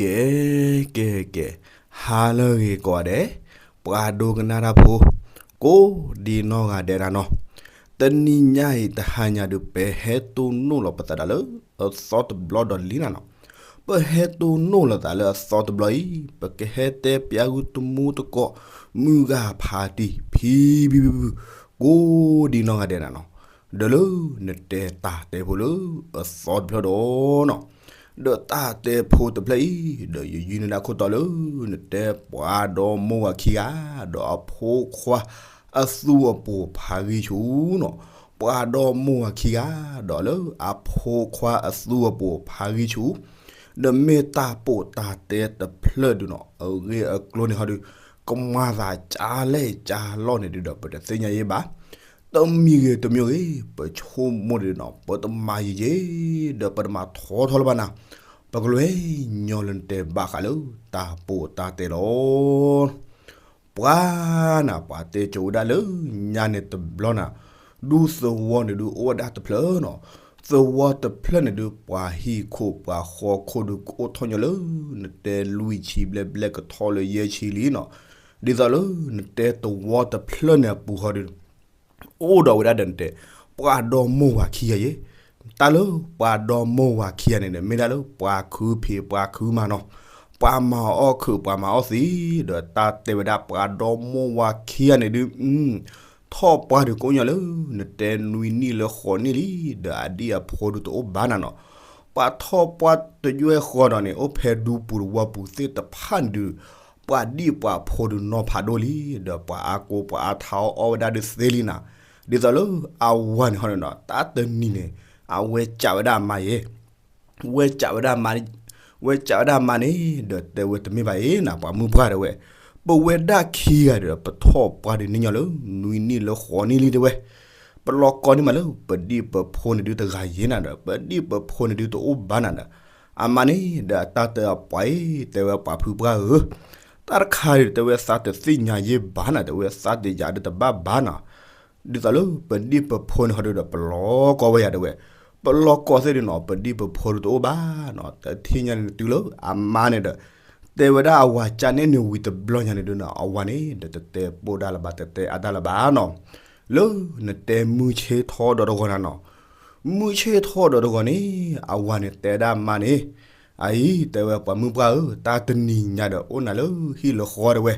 ကဲ ကဲ ကဲ, ဟါလၢအဂ့ၤကိးဂၤဒဲး, ပှၤဒိကနၣ်တၢ်ဖိ ကိးဒံနီၢ်ဂၤဒဲးနၤနီၤ, တနံၤညါအံၤတဟါညါဒုး ပဟဲတိၢ်နီၣ်လီၤပသးဒီးလၢအသီတဘျီဒီးလံနၤနီၤ, ပဟဲတိၢ်နီၣ်လီၤသးလၢအသီတဘျီအံၤ ပကဟဲတဲပၠးဂုၢ်တမူတကိး မုၢ်ဂၤဖးတံၢ် ဖံဖံဖုဖု ကိးဒံနီၢ်ဂၤဒဲးနၤနီၤ, ဒီးလၢနတဲတၢ်တဲဖိလၢအသီတဖျၢၣ်ဒီးနီၤ, ဒီးတၢ်တဲဖိတဖျၢၣ်အံၤ ဒီးယယုၢ်န့ၢ်ဒၣ်ခိၣ်တီလၢ နတဲပှၤဒီမိၢ်ဝၤခံဂၤ ဒီးအဖိခွါအသူအပိာ်ဖးဂံၢ်ဆူၣ်နီၤ, ပှၤဒီမိၢ်ဝၤခံဂၤ ဒီးလၢအဖိခွါအသူအပိာ်ဖးဂံၢ်ဆူၣ်, ဒီးမ့ၢ်တၢ်ပိာ်တၢ်တဲတဖျၢၣ်ဒုးနီၤ အဂ့ၢ်အကျိၤန့ၣ်ဟီဒုး ကမၤသးကၢ်လဲၣ်ကၢ်လီၢ်န့ၣ်ဒုးဒီး ပတသ့ၣ်ညါယဲဘၣ်, တမံၤဂ့ၤတမံၤဂ့ၤ ပဆိကမိၣ်ဒုးနီၤ ပတမၤယံာ်ယံာ် ဒီးပတမၤထီထီလၢၤဘၣ်နၤ, ပကလဲၤညီလၢနတဲဘၣ်ဃးလၢတၢ်ပိာ်တၢ်တဲလီၤ. ပှၤနၤ ပှၤတဲကိၤဝဲဒၣ်လၢညါန့ၣ်တဘျီနၤ, ဒူသဝီန့ၣ်ဒုးအိၣ်ဝဲဒၣ်တဖျၢၣ်နီၤ, သဝီတဖျၢၣ်န့ၣ်ဒုး ပှၤဟံၣ်ခိၣ်ပှၤဃီခိၣ်ဒုးကအိၣ်ထီၣ်ညီလၢ နတဲလွံၢ်ဆံဘျဲၣ်ဘျဲၣ်ကထီၣ်လၢယဲၢ်ဆံလံနီၤ, ဒ်သိးလၢနတဲသဝီတဖျၢၣ်န့ၣ်အပူၤဃီဒုး အိၣ်ဒီးဝဲဒၣ်ဒီးနတဲ ပှၤဒီမိၢ်ဝၤခံဂၤယဲ, တၢ်လၢပှၤဒီမိၢ်ဝၤခံဂၤန့ၣ်ဒီး မ့ၢ်ဒၣ်လၢပှၤခုဖံးပှၤခုမၤနီၤ, ပှၤမၤအီၣ်ခုးပှၤမၤအီၣ်သံး ဒီးတၢ်တဲဝဲဒၣ်ပှၤဒီမိၢ်ဝၤခံဂၤန့ၣ်ဒုး ထီၣ်ပှၢ်ဒုးကိးညါလၢ နတဲနွံနံၣ်လၢဃိးနံၣ်လံ ဒီးအဒံၣ်အဖိဒုးတအိၣ်ဘၣ်နၤနီၤ, ပှၤထီၣ်ပှၢ်တယွဲၢ်ဃီဒီးန့ၣ် အိၣ်ဖဲဒူပူၤတဝီပူၤသ့ၣ်တဖၣ်န့ၣ်ဒုး ပှၤဒံၣ်ပှၤဖိဒုးနီၤဖးဒိၣ်လံ, ဒီးပှၤအါကိပှၤအါထါအီၣ်အီၣ်ဝဲဒၣ်ဒုးသ့လံနၤ, ဒ်သိးလၢအဝၤန့ၣ်ဟီန့ၣ်နီၤ တၢ်တနံၤန့ၣ် အဝဲကးဝဲဒၣ်အမါယဲ ဝဲကးဝဲဒၣ်အမါ, ဝဲကးဝဲဒၣ်အမါန့ၣ် ဒီးတဲဝဲတမ့ၢ်ဘၣ်အံၤနၤ ပှၤမုၢ်ပှၢ်တဲဝဲ, ပဝဲဒၣ်ခံဂၤဒီး ပထီၣ်ပှၢ်ဒုးန့ၢ်ညီလၢ နွံနံၣ်လၢဃိးနံၣ်လံတဲဝဲ, ပလီၤကိးန့ၢ်မးလၢ ပဒံၣ်ပဖိန့ၣ်ဒုးတဂၤယဲနၤဒီး ပဒံၣ်ပဖိန့ၣ်ဒုးတအိၣ်ဘၣ်နၤဒီး, အမါန့ၣ်ဒီးအတၢ်တဲအပှၤအံၤ တဲဝဲပှၤဖုပှၢ်ဧၢ, တၢ်တခါဒီး တဲဝဲသးတသ့ၣ်ညါယဲဘၣ်နၤ တဲဝဲသးတယာ်ဒီးတဘၣ်ဘၣ်နၤ ဒ်သိးလၢပဒံၣ်ပဖိန့ၣ်ဟီဒုးဒီး ပလီၤကိးဝဲယၤတဲဝဲ, ပလီၤကိးသ့ၣ်ဒုးနီၤ ပဒံၣ်ပဖိဒုးတအိၣ်ဘၣ်နီၤ, တထံၣ်ညါန့ၣ်တုၤလၢအမါန့ၣ်ဒီး တဲဝဲဒၣ်အဝၤကၢ်န့ၢ်န့ၣ်ဝံၤတဘျီညါန့ၣ်ဒုးနီၤ အဝၤန့ၣ်ဒီးတတဲပိၢ်ဒၣ်လၢၤဘၣ် တတဲအါတၢ်လၢၤဘၣ်နီၤ, လၢနတဲမုၢ်ဆ့ၣ်ထီၣ်ဒီးတဂီၤနၤနီၤ, မုၢ်ဆ့ၣ်ထီၣ်ဒီးတဂီၤန့ၣ် အဝၤန့ၣ်တဲဒၣ်မါန့ၣ်, အအံၤ တဲဝဲပှၤမုၢ်ပှၢ်ဧၢ တၢ်တနံၤညါဒီးအိၣ်နၤလၢဟံၣ်လၢဃီတဲဝဲ,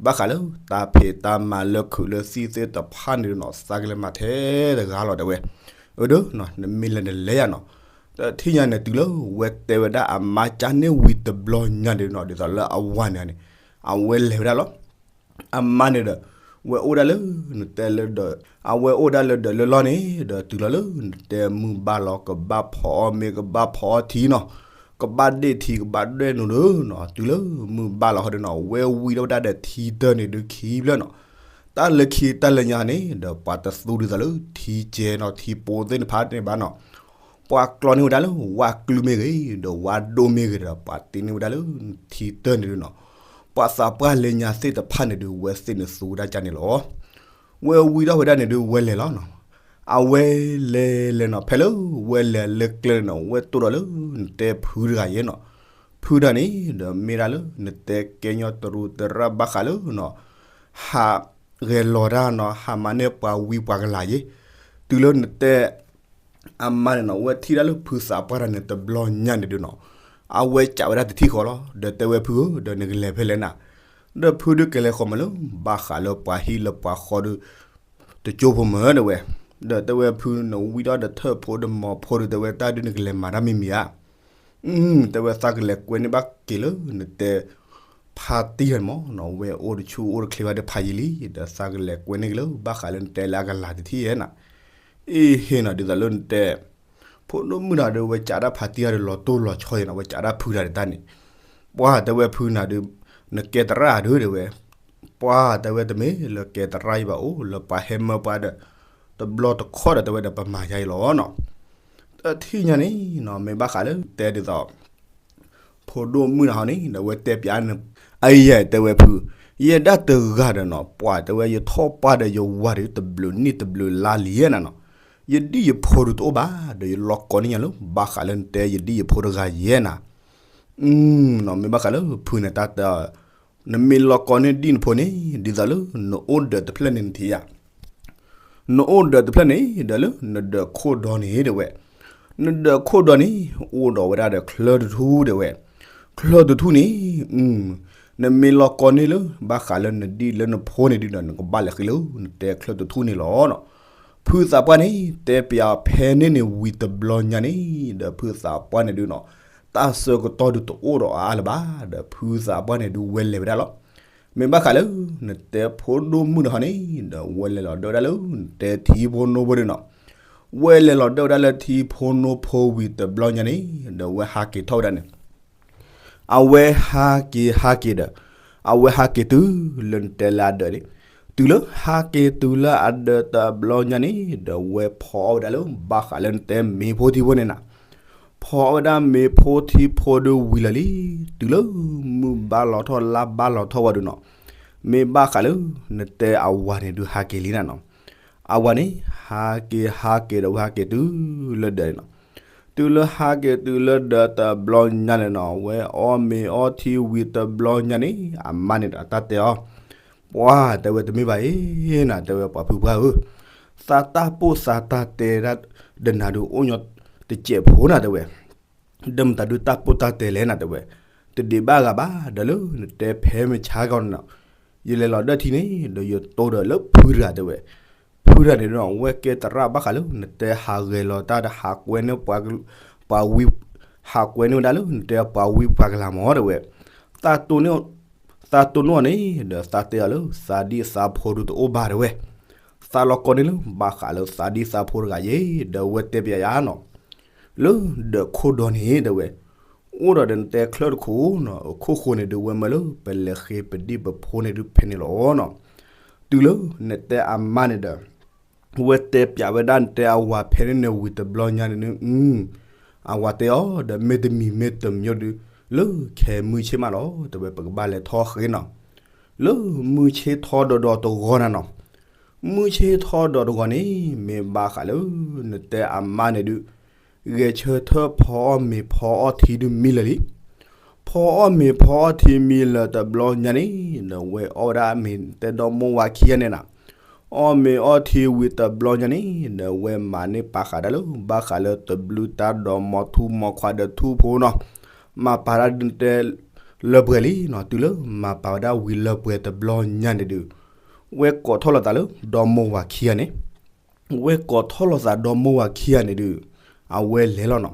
ဘၣ်ဃးလၢတၢ်ဖံးတၢ်မၤလၢခုးလၢသံၣ်သ့ၣ်တဖၣ်န့ၣ်နီၤ သးကလဲၤမၤထဲတဂၤလီၤတဲဝဲ, အဒၢ နမ့ၢ်လဲၤနလဲၤယၤနီၤ, တထံၣ်ညါန့ၣ်တုၤလၢဝဲတဲဝဲဒၣ်အမါကၢ်န့ၢ်ဝံၤတဘျီညါန့ၣ်နီၤ ဒ်သိးလၢအဝၤန့ၣ်န့ၣ် အဝဲလဲၤဝဲဒၣ်လီၤ အမါန့ၣ်ဒီး ဝဲအိၣ်ဒၣ်လၢ နတဲလၢဒီး အဝဲအိၣ်ဒၣ်လၢဒီးလၢလီၢ်န့ၣ် ဒီးတုၤလီၤလၢနတဲမုၢ်ဘၣ်လီၤ ကဘၣ်ဖီအီၣ်မ့ၤ ကဘၣ်ဖီအီၣ်ထံနီၤ, ကဘၣ်ဒ့ၣ်ထံ ကဘၣ်ဒ့ၣ်နိဒီးနီၤ, တုၤလၢမုၢ်ဘၣ်လီၤဟီဒီးနီၤ ဝဲဝံထီၣ်ဝဲဒၣ်ဒီးထံတၢၢ်န့ၣ်ဒုးခံဖျၢၣ်နီၤ, တၢ်လၢခံတၢ်လၢညါန့ၣ် ဒီးပှၤတသူဒ်သိးလၢထံကဲနီၤ ထံပိသ့ၣ်တဖၣ်န့ၣ်ဘၣ်နီၤ ပှၤကျီန့ၢ်ဝဲဒၣ်လၢဝၣ်ကျုမ့ၢ်ဂ့ၤ ဒီးဝၣ်ဒိၣ်မ့ၢ်ဂ့ၤဒီး ပှၤတ့န့ၢ်ဝဲဒၣ်လၢထံတၢၢ်န့ၣ်ဒုးနီၤ, ပှၤသးပှၢ်လၢညါသ့ၣ်တဖၣ်န့ၣ်ဒုး ဝဲသ့ၣ်န့ၣ်သူဝဲဒၣ်ကၢ်န့ၣ်လီၤ. ဝဲဝံထီၣ်ဝဲဒၣ်န့ၣ်ဒုး ဝဲလဲၤလီၤနီၤ, အဝဲလဲၤလဲၤနီၤ ဖဲလၢဝဲလဲၤလၢကျဲန့ၣ်နီၤ ဝဲတိၢ်ဒီးလၢနတဲဖုတဂၤယဲနီၤ, ဖုတဂၤန့ၣ် ဒီးမ့ၢ်ဒၣ်လၢနတဲကဲညီတရူးတရၣ်ဘၣ်ဃးလၢနီၤ ဟးဂဲၤလီၤတၢ်နီၤ ဟးမၤန့ၢ်ပှၤဝံပှၤကလၤယဲ, တုၤလၢနတဲ အမါန့ၣ်နီၤ ဝဲထံၣ်ဒၣ်လၢဖုသးပှၢ်တဂၤန့ၣ်တဘျီညါန့ၣ်ဒုးနီၤ, အဝဲကးဝဲဒၣ်တထံၣ်ဃီလီၤ ဒီးတဲဝဲဖုဧၢ ဒီးနကလဲၤဖဲလဲၣ်နၤ, ဒီးဖုဒုးကလဲၤဃီၤမးလၢ ဘၣ်ဃးလၢပှၤဟံၣ်လၢပှၤဃီဒီး တကၠိဖိမၢတဲဝဲ, ဒီးတဲဝဲဖုနဝံထီၣ်ဒီးထၢၣ်ဖိဒီးမီၤဖိဒီး တဲဝဲတၢ်ဒုးနကလဲၤမၤတၢ်မံၤမံၤဧါ တဲဝဲသးကလဲၤကွဲန့ၢ်ဘၣ်က့ၤလၢနတဲ ဖါတံၢ်တဂၤန့ၣ်မးနီၤ ဝဲအိၣ်တဆူၣ်အိၣ်တချ့ဘၣ်ဒီးဖးယံာ်လံ ဒီးသးကလဲၤကွဲန့ၢ်က့ၤလၢဘၣ်ဃးလၢနတဲလၢအကလၤတထံၣ်ယဲနၤ, အ့ဟ့ၣ်နီၤ ဒ်သိးလၢနတဲ ဖိဒိၣ်မုၣ်တဂၤဒီး ဝဲကးတၢ်ဖါတံၢ်တဂၤဒီးလီၤတိၢ်လီၤဆီယဲနီၤ ဝဲကးတၢ်ဖုတဂၤဒီးတၢ်န့ၣ်, ပှၤတဲဝဲဖုနၤဒီး နကဲသရၣ်ဒုးတဲဝဲ, ပှၤတဲဝဲတမ့ၢ်လၢကဲသရၣ်ယဘၣ်အိၣ်လၢပှၤဟဲမၢပှၤဒီး တဘျီတခီၣ်ဒီးတဲဝဲဒီးပမၤယါအံၤလီၤနီၤ, တထံၣ်ညါန့ၣ်နီၤ မ့ၢ်ဘၣ်ဃးလၢတဲဒ်သိး ဖိဒိၣ်မုၣ်တဂၤဟီန့ၣ် ဒီးဝဲတဲပၠးန့ၣ်, အယဲၢ်တဲဝဲဖု, ယဲဒၣ်တဂၤဒီးနီၤ ပှၤတဲဝဲယထီၣ်ပှၢ်ဒီးယဝၤဒီးတဘျုးနံၣ်တဘျုးလါလံယဲနၤနီၤ, ယဒံၣ်ယဖိဒုးတအိၣ်ဘၣ် ဒီးယလီၤကိးန့ၢ်ညါလၢ ဘၣ်ဃးလၢနတဲယဒံၣ်ယဖိတဂၤယဲနၤ, အနီၤ မ့ၢ်ဘၣ်ဃးလၢဖုန့ၣ်တၢ်တဲအီၤ, နမ့ၢ်လီၢ်ကီန့ၢ်ဒံၣ်နဖိန့ၣ် ဒ်သိးလၢနအိၣ်ဒၢးတဖျၢၣ်န့ၣ်နထံၣ်ဧါ, နအိၣ်ဒၢးတဖျၢၣ်န့ၣ် ဒီးလၢနဒၢးခိၣ်ဒီန့ၣ်တဲဝဲ, နဒၢးခိၣ်ဒီန့ၣ် အိၣ်ဒီးဝဲဒၣ်ဒီးချၢတထူၣ်တဲဝဲ, ချၢတထူၣ်န့ၣ် နမ့ၢ်လီၢ်ကီန့ၢ်လၢ ဘၣ်ဃးလၢနဒံၣ်လၢနဖိန့ၣ်ဒုးဒီး နကဘၣ်လဲၤဃ့လၢနတဲချၢတထူၣ်န့ၣ်လီၤနီၤ. ဖုသးပှၢ်န့ၣ် တဲပၠးဖဲန့ၣ်န့ၣ်ဝံၤတဘျီညါန့ၣ် ဒီးဖုသးပှၢ်န့ၣ်ဒုးနီၤ တၢ်ဆၢကတီၢ်ဒုးတအိၣ်ဒီးအါလၢၤဘၣ် ဒီးဖုသးပှၢ်န့ၣ်ဒုးဝဲလဲၤဝဲဒၣ်လီၤ. မ့ၢ်ဘၣ်ဃးလၢ နတဲဖိဒိၣ်မုၣ်တဟီန့ၣ် ဒီးဝဲလဲၤလီၤဒၢဝဲဒၣ်လၢနတဲထံဖိနိဖိဒုးနီၤ, ဝဲလဲၤလီၤဒၢဝဲဒၣ်လၢထံဖိနိဖိဝံၤတဘျီညါန့ၣ် ဒီးဝဲဟးက့ၤထီၣ်ဝဲဒၣ်န့ၣ် အဝဲဟးက့ၤဟးက့ၤဒီး အဝဲဟးက့ၤတုၤလၢနတဲလၢအဒၢးန့ၣ်, တုၤလၢဟးက့ၤတုၤလၢအဒၢးတဘျီညါန့ၣ် ဒီးဝဲဖီအီၣ်ဝဲဒၣ်လၢဘၣ်ဃးလၢနတဲမ့ၤဖိထံဖိန့ၣ်နၤ, ဖီအီၣ်ဝဲဒၣ်မ့ၤဖိထံဖိဒုးဝံၤလၢာ်လံ, တုၤလၢမုၢ်ဘၣ်လီၤထီၣ်လါဘၣ်လီၤထီၣ်ဝဲဒုးနီၤ, မ့ၢ်ဘၣ်ဃးလၢ နတဲအဝၤန့ၣ်ဒုးဟးက့ၤလံနၤနီၤ. အဝၤန့ၣ် ဟးက့ၤဟးက့ၤဒီးဝဲဟးက့ၤတုၤလၢဒၢးန့ၣ်နီၤ, တုၤလၢဟးက့ၤတုၤလၢဒၢးတဘျီညါန့ၣ်နီၤ ဝဲအီၣ်မ့ၤအီထံဝံၤတဘျီညါန့ၣ် အမါန့ၣ်ဒီးတၢ်တဲအီၤ, ပှၤတဲဝဲတမ့ၢ်ဘၣ်အံၤနၤ တဲဝဲပှၤဖုပှၢ်ဧၢ, သးတၢ်ပိၢ်သးတၢ်တဲဒၣ် ဒီးနၤဒုးအိၣ်ညီတစဲးဖိနၤတဲဝဲ, ဒီးမတၤဒုးတၢ်ပိၢ်တၢ်တဲလဲၣ်နၤတဲဝဲ, တဒံးဘၣ်ဂၤဘၣ် ဒီးလၢနတဲဖဲမုၢ်ဆါဂီၢ်န့ၣ်နီၤ, ယလဲၤလီၤဒၢထံန့ၣ် ဒီးယတိၢ်ဒီးလၢဖုတဂၤတဲဝဲ, ဖုတဂၤန့ၣ်ဒီး ဝဲကဲသရၣ်ဘၣ်ဃးလၢ နတဲဟးဂဲၤလီၤတၢ်ဒီးဟးကွဲန့ၢ်ပှၤဝံ ဟးကွဲန့ၢ်ဝဲဒၣ်လၢနတဲပှၤဝံပှၤကလၤမၢတဲဝဲ, သးတိၢ်န့ၢ် သးတိၢ်နီၢ်န့ၣ် ဒီးသးတဲအီၤလၢ သးဒံၣ်သးဖိဒုးတအိၣ်ဘၣ်တဲဝဲ, သးလီၢ်ကီန့ၢ်လၢဘၣ်ဃးလၢသးဒံၣ်သးဖိတဂၤယဲ, ဒီးဝဲတဲပၠးယၤနီၤ, လၢဒၢးခိၣ်ဒီန့ၣ်တဲဝဲ, အိၣ်ဒီးဒီးနတဲချၢတခိၣ်နီၤ, အခိၣ်ဃိန့ၣ်ဒုးဝဲမၢလၢ ပလဲၤဃ့ပဒံၣ်ပဖိန့ၣ်ဒုးဖဲန့ၣ်လီၤနီၤ, တုၤလၢနတဲအမါန့ၣ်ဒီး ဝဲတဲပၠးဝဲဒၣ်နတဲအဝၤဖဲန့ၣ်န့ၣ်ဝံၤတဘျီညါန့ၣ်, အဝၤတဲအီၤဒီး မ့တမံၤမ့တမံၤဒုး လၢခဲမုၢ်ဆ့ၣ်မးလီၤ တဲဝဲ ပကဘၣ်လဲၤထီၣ်ဃ့နီၤ, လၢမုၢ်ဆ့ၣ်ထီဒီးဒီးတဂီၤနၤနီၤ, မုၢ်ဆ့ၣ်ထီဒီးတဂီၤန့ၣ် မ့ၢ်ဘၣ်ဃးလၢ နတဲအမါန့ၣ်ဒုး ဂဲၤဆၢထၢၣ်ဖီအီၣ်မ့ၤဖီအီၣ်ထံဒုးမံလၢာ်လံ, ဖီအီၣ်မ့ၤဖီအီၣ်ထံမံလၢာ်တဘျီညါန့ၣ် ဒီးဝဲအီၣ်ဝဲဒၣ်မ့ၤတဲဒီမိၢ်ဝၤခံဂၤန့ၣ်နၤ, အီၣ်မ့ၤအီၣ်ထံဝံၤတဘျီညါန့ၣ် ဒီးဝဲမၤန့ၢ်ပာ်ဃာ်ဒၣ်လၢ ဘၣ်ဃးလၢတဘျုးတၢ်ဒီးမိၢ်ထူမိၢ်ခွါဒီးထူဖိနီၤ, မၤပာ်ဒၣ်ဒုးနတဲ လၢပှဲၤလံနီၤ, တုၤလၢမၤပာ်ဝဲဒၣ်ဝံၤလၢပှဲၤတဘျီညါန့ၣ်ဒုး ဝဲကိးထီၣ်လိာ်သးလၢဒီမိၢ်ဝၤခံဂၤန့ၣ် ဝဲကိးထီၣ်လိာ်သးဒီမိၢ်ဝၤခံဂၤန့ၣ်ဒုး အဝဲလဲၤလီၤနီၤ,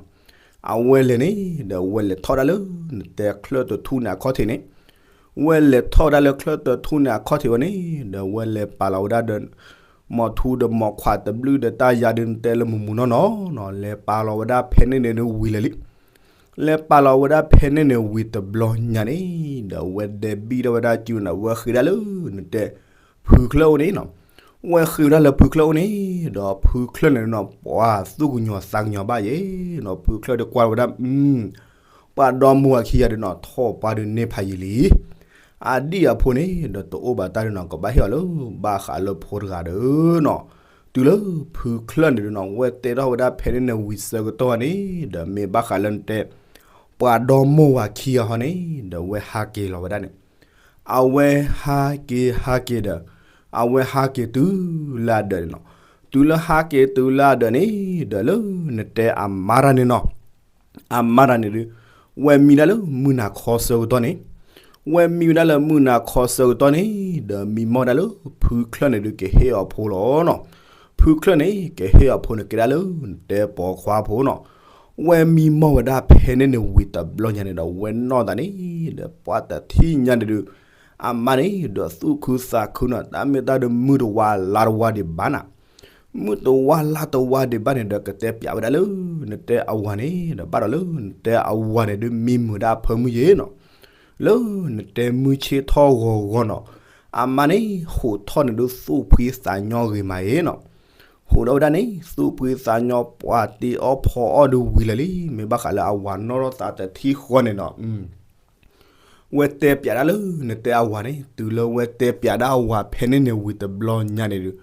အဝဲလဲၤန့ၣ် ဒီးဝဲလဲၤထီၣ်ဒၣ်လၢ နတဲချၢၣ်တထူၣ်န့ၣ်အခီၣ်ထံးန့ၣ်, ဝဲလဲၤထီၣ်ဝဲဒၣ်လၢချၢၣ်တထူၣ်န့ၣ်အခီၣ်ထံးဝဲန့ၣ် ဒီးဝဲလဲၤပာ်လီၤဝဲဒၣ်ဒီး မိၢ်ထူဒီးမိၢ်ခွါတဘျုးဒီးတၢ်ယၤဒုးနတဲလၢမုၢ်မုၢ်နီၢ်နီၢ်နီၤ, လဲၤပာ်လီၤဝဲဒၣ်ဖဲန့ၣ်န့ၣ်ဒုးဝံၤလၢာ်လံ လဲၤပာ်လီၤဝဲဒၣ်ဖဲန့ၣ်န့ၣ်ဝံၤတဘျီညါန့ၣ် ဒီးဝဲဒဲးဘံၣ်ထီၣ်ဝဲဒၣ်စုန့ၣ် ဝဲဃ့ဒၣ်လၢနတဲ ဖုချၢၣ်အိၣ်န့ၣ်နီၤ, ဝဲဃ့ဝဲဒၣ်လၢဖုချၢၣ်အိၣ်န့ၣ် ဒီးဖုချၢၣ်န့ၣ်နီၤ ပှၤသူၣ်ကညီၤသးကညီၤဘၣ်ယဲနီၤ, ဖုချၢၣ်ဒီးကွၢ်ဝဲဒၣ် ပှၤဒီမိၢ်ဝၤခံဂၤဒုးနီၤ ထီၣ်ပှၤဒုးန့ၢ်ဖးယံာ်လံ အဒံၣ်အဖိန့ၣ် ဒီးတအိၣ်ဘၣ်တၢ်ဒုးနီၤ ကဘၣ်ဟ့ၣ်အီၤလၢ ဘၣ်ဃးလၢဖိတဂၤဒီးနီၤ, တုၤလၢဖုချၢၣ်န့ၣ်ဒုးနီၤ ဝဲတဲထီၣ်ဝဲဒၣ်ဖဲန့ၣ်န့ၣ်ဝံၤဆၢကတီၢ်န့ၣ် ဒီးမ့ၢ်ဘၣ်ဃးလၢနတဲ ပှၤဒီမိၢ်ဝၤခံဂၤဟီန့ၣ် ဒီးဝဲဟးက့ၤလီၤဝဲဒၣ်န့ၣ် အဝဲဟးက့ၤဟးက့ၤဒီး အဝဲဟးက့ၤတုၤလၢအဒၢးန့ၣ်နီၤ, တုၤလၢဟးက့ၤတုၤလၢအဒၢးန့ၣ် ဒီးလၢနတဲအမါတၢ်န့ၣ်နီၤ အမါတၢ်န့ၣ်ဒုး ဝဲမံဒၣ်လၢမုၢ်နၤခီဆၢကတီၢ်န့ၣ်, ဝဲမံဝဲဒၣ်လၢမုၢ်နၤခီဆၢကတီၢ်န့ၣ် ဒီးမံမီၢ်ဝဲဒၣ်လၢဖုချၢၣ်န့ၣ်ဒုးကဟ့ၣ်အီၤဖိလီၤနီၤ, ဖုချၢၣ်န့ၣ် ကဟ့ၣ်အီၤဖိန့ၣ်ကဲဒၣ်လၢနတဲပိာ်ခွါဖိနီၤ, ဝဲမံမီၢ်ဝဲဒၣ်ဖဲန့ၣ်န့ၣ်ဝံၤတဘျီညါန့ၣ်ဒီး ဝဲနီၢ်သးန့ၣ် ဒီးပှၤတထံၣ်ညါန့ၣ်ဒုး အမါန့ၣ် ဒီးသူၣ်ခုသးခုနီၤ, တၢ်မ့ၢ်တၢ်ဒီးမုၢ်တဝါလါတဝါဒံးဘၣ်နၤ မုၢ်တဝါလါတဝါဒံးဘၣ်န့ၣ်ဒီး ကတဲပၠးဝဲဒၣ်လၢ နတဲအဝၤန့ၣ် ဒီးဘၣ်ဒီးလၢ နတဲအဝၤန့ၣ်ဒုး မံမုာ်ဒၣ်အဖၢမုၢ်ယဲနီၤ, လၢနတဲမုၢ်ဆ့ၣ်ထီၣ်ဂီၤဂီၤနီၤ, အမါန့ၣ် ဟိးထီၣ်န့ၣ်ဒုး သူၣ်ဖှံသးညီဂ့ၤမးယဲနီၤ, ဟိးထီၣ်ဝဲဒၣ်န့ၣ် သူၣ်ဖှံသးညီပှၤတ့အီၣ်ဖီအီၣ်ဒုးဝံၤလၢာ်လံ, မ့ၢ်ဘၣ်ဃးလၢအဝၤနီၢ်ထီၣ်သးတထံၣ်ဃီန့ၣ်နီၤ ဝဲတဲပၠးဒၣ်လၢနတဲအဝၤန့ၣ် တုၤလၢဝဲတဲပၠးဒၣ်အဝၤဖဲန့ၣ်န့ၣ်ဝံၤတဘျီညါန့ၣ်ဒုး,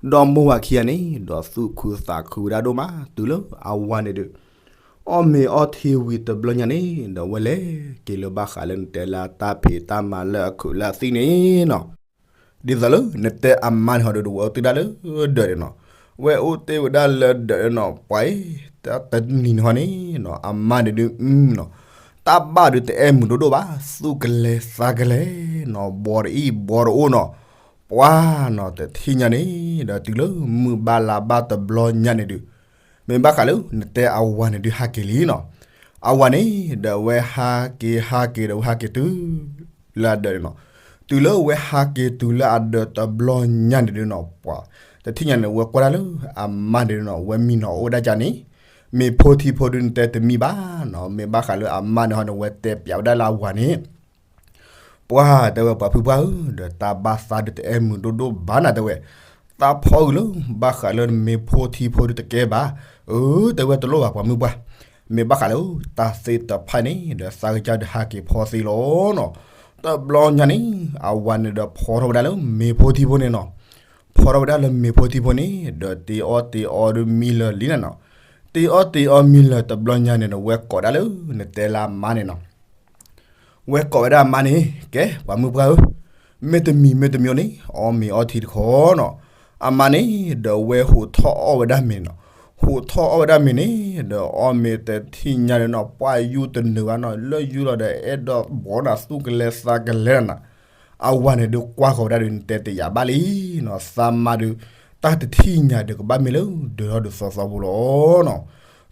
ဒီမိၢ်ဝၤခံဂၤန့ၣ် ဒီးသူၣ်ခုသးခုဝဲဒၣ်ဒိၣ်မး တုၤလၢအဝၤန့ၣ်ဒုး, အီၣ်မ့ၤအီထံဝံၤတဘျီညါန့ၣ် ဒီးဝဲလဲၤက့ၤလၢဘၣ်ဃးလၢနတဲလၢတၢ်ဖံးတၢ်မၤလၢအခုးလၢအသံၣ်န့ၣ်နီၤ. ဒ်သိးလၢနတဲအမါန့ၣ်ဟီဒီး ဝဲအိၣ်တ့ၢ်ဒၣ်လၢဒၢးန့ၣ်နီၤ. ဝဲအိၣ်တ့ၢ်ဝဲဒၣ်လၢဒၢးန့ၣ်နီၤ ပှၤအံၤ တနံၤန့ၣ်ဟီန့ၣ်နီၤ အမါန့ၣ်ဒုးနီၤ တၢ်ဘၣ်ဒုးတအဲၣ်မုာ်ဒိၣ်ဒိၣ်ဘၣ် သူၣ်ကလဲၤသးကလဲၤနီၤ ဘှီတအံၣ်ဘှီတအိၣ်နီၤ. ပှၤနီၤ တထံၣ်ညါန့ၣ် ဒီးတုၤလၢမုၢ်ဘၣ်လါဘၣ်တဘျီညါန့ၣ်ဒုး မ့ၢ်ဘၣ်ဃးလၢ နတဲအဝၤန့ၣ်ဒုးဟးက့ၤလံနီၤ. အဝၤန့ၣ် ဒီးဝဲဟးက့ၤဟးက့ၤဒီးဝဲဟးက့ၤတုၤ လၢအဒၢးန့ၣ်နီၤ. တုၤလၢဝဲဟးက့ၤတုၤလၢအဒၢးတဘျီညါန့ၣ်ဒုးနီၤ ပှၤ တထံၣ်ညါန့ၣ် ဝဲကွၢ်ဒၣ်လၢအမါန့ၣ်နီၤ ဝဲမံနီၤအိၣ်ဝဲဒၣ်ကန့ၣ် မ့ၤဖိထံဖိဒုးနတဲတမံဘၣ်နီၤ. မ့ၢ်ဘၣ်ဃးလၢအမါန့ၣ်ဟီန့ၣ် ဝဲတဲပျးဝဲဒၣ်လၢအဝၤန့ၣ် ပှၤတဲဝဲပှၤဖုပှၢ်ဧၢ ဒီးတၢ်ဘၣ်သးဒုးတအဲၣ်မုာ်ဒိၣ်ဒိၣ်ဘၣ်နၤတဲဝဲ, သးဖီအုးလၢ ဘၣ်ဃးလၢနမ့ၤဖိထံဖိဒုးတကဲဘၣ်, အၢ တဲဝဲတလိၣ်ဘၣ်ပှၤမုၢ်ပှၢ်, မ့ၢ်ဘၣ်ဃးလၢတၢ်သ့တဖၣ်န့ၣ် ဒီးသးကစၢ်ဒုးဟးက့ၤဖီသ့လီၤနီၤ. တဘျီညါန့ၣ် အဝၤန့ၣ်ဒီးဖီထီၣ်ဝဲဒၣ်လၢမ့ၤဖိထံဖိန့ၣ်နီၤ, ဖီထီၣ်ဝဲဒၣ်လၢမ့ၤဖိထံဖိန့ၣ် ဒီးတ့အီၣ်တ့အီဒုးမံလၢာ်လံနၤနီၤ, တ့အီၣ်တ့အီမံလၢာ်တဘျီညါန့ၣ်ဒီး ဝဲကိးဒၣ်လၢနတဲလၢအမါန့ၣ်နီၤ ဝဲကိးဝဲဒၣ်အမါန့ၣ် ကဲ ပှၤမုၢ်ပှၢ်ဧၢ, မ့တမံၤမ့တမံၤန့ၣ် အီၣ်မ့ၤအီထံတခီနီၤ. အမါန့ၣ် ဒီးဝဲဟူးထီၣ်အီၣ်ဝဲဒၣ်မ့ၤနီၤ, ဟူးထီၣ်အီၣ်ဝဲဒၣ်မ့ၤန့ၣ် ဒီးအီၣ်မ့ၤတထံၣ်ညါန့ၣ်နီၤ ပှၤယူၤတနုာ်ဘၣ်နီၤ, လၢယူၤလီၤဒီးအဲၣ်ဒိးဘီနၤ သူၣ်ကလဲၤသးကလဲၤနၤ, အဝၤန့ၣ်ဒုးကွၢ်ဃီၤဝဲဒၣ်ဒီး နတဲတယာ်ဘၣ်လံနီၤ, သးမါဒုး တၢ်တထံၣ်ညါဒီးကဘၣ်မ့ၢ်လၢ ဒၢးထီၣ်ဒုးသီသီဖိလီၤနီၤ.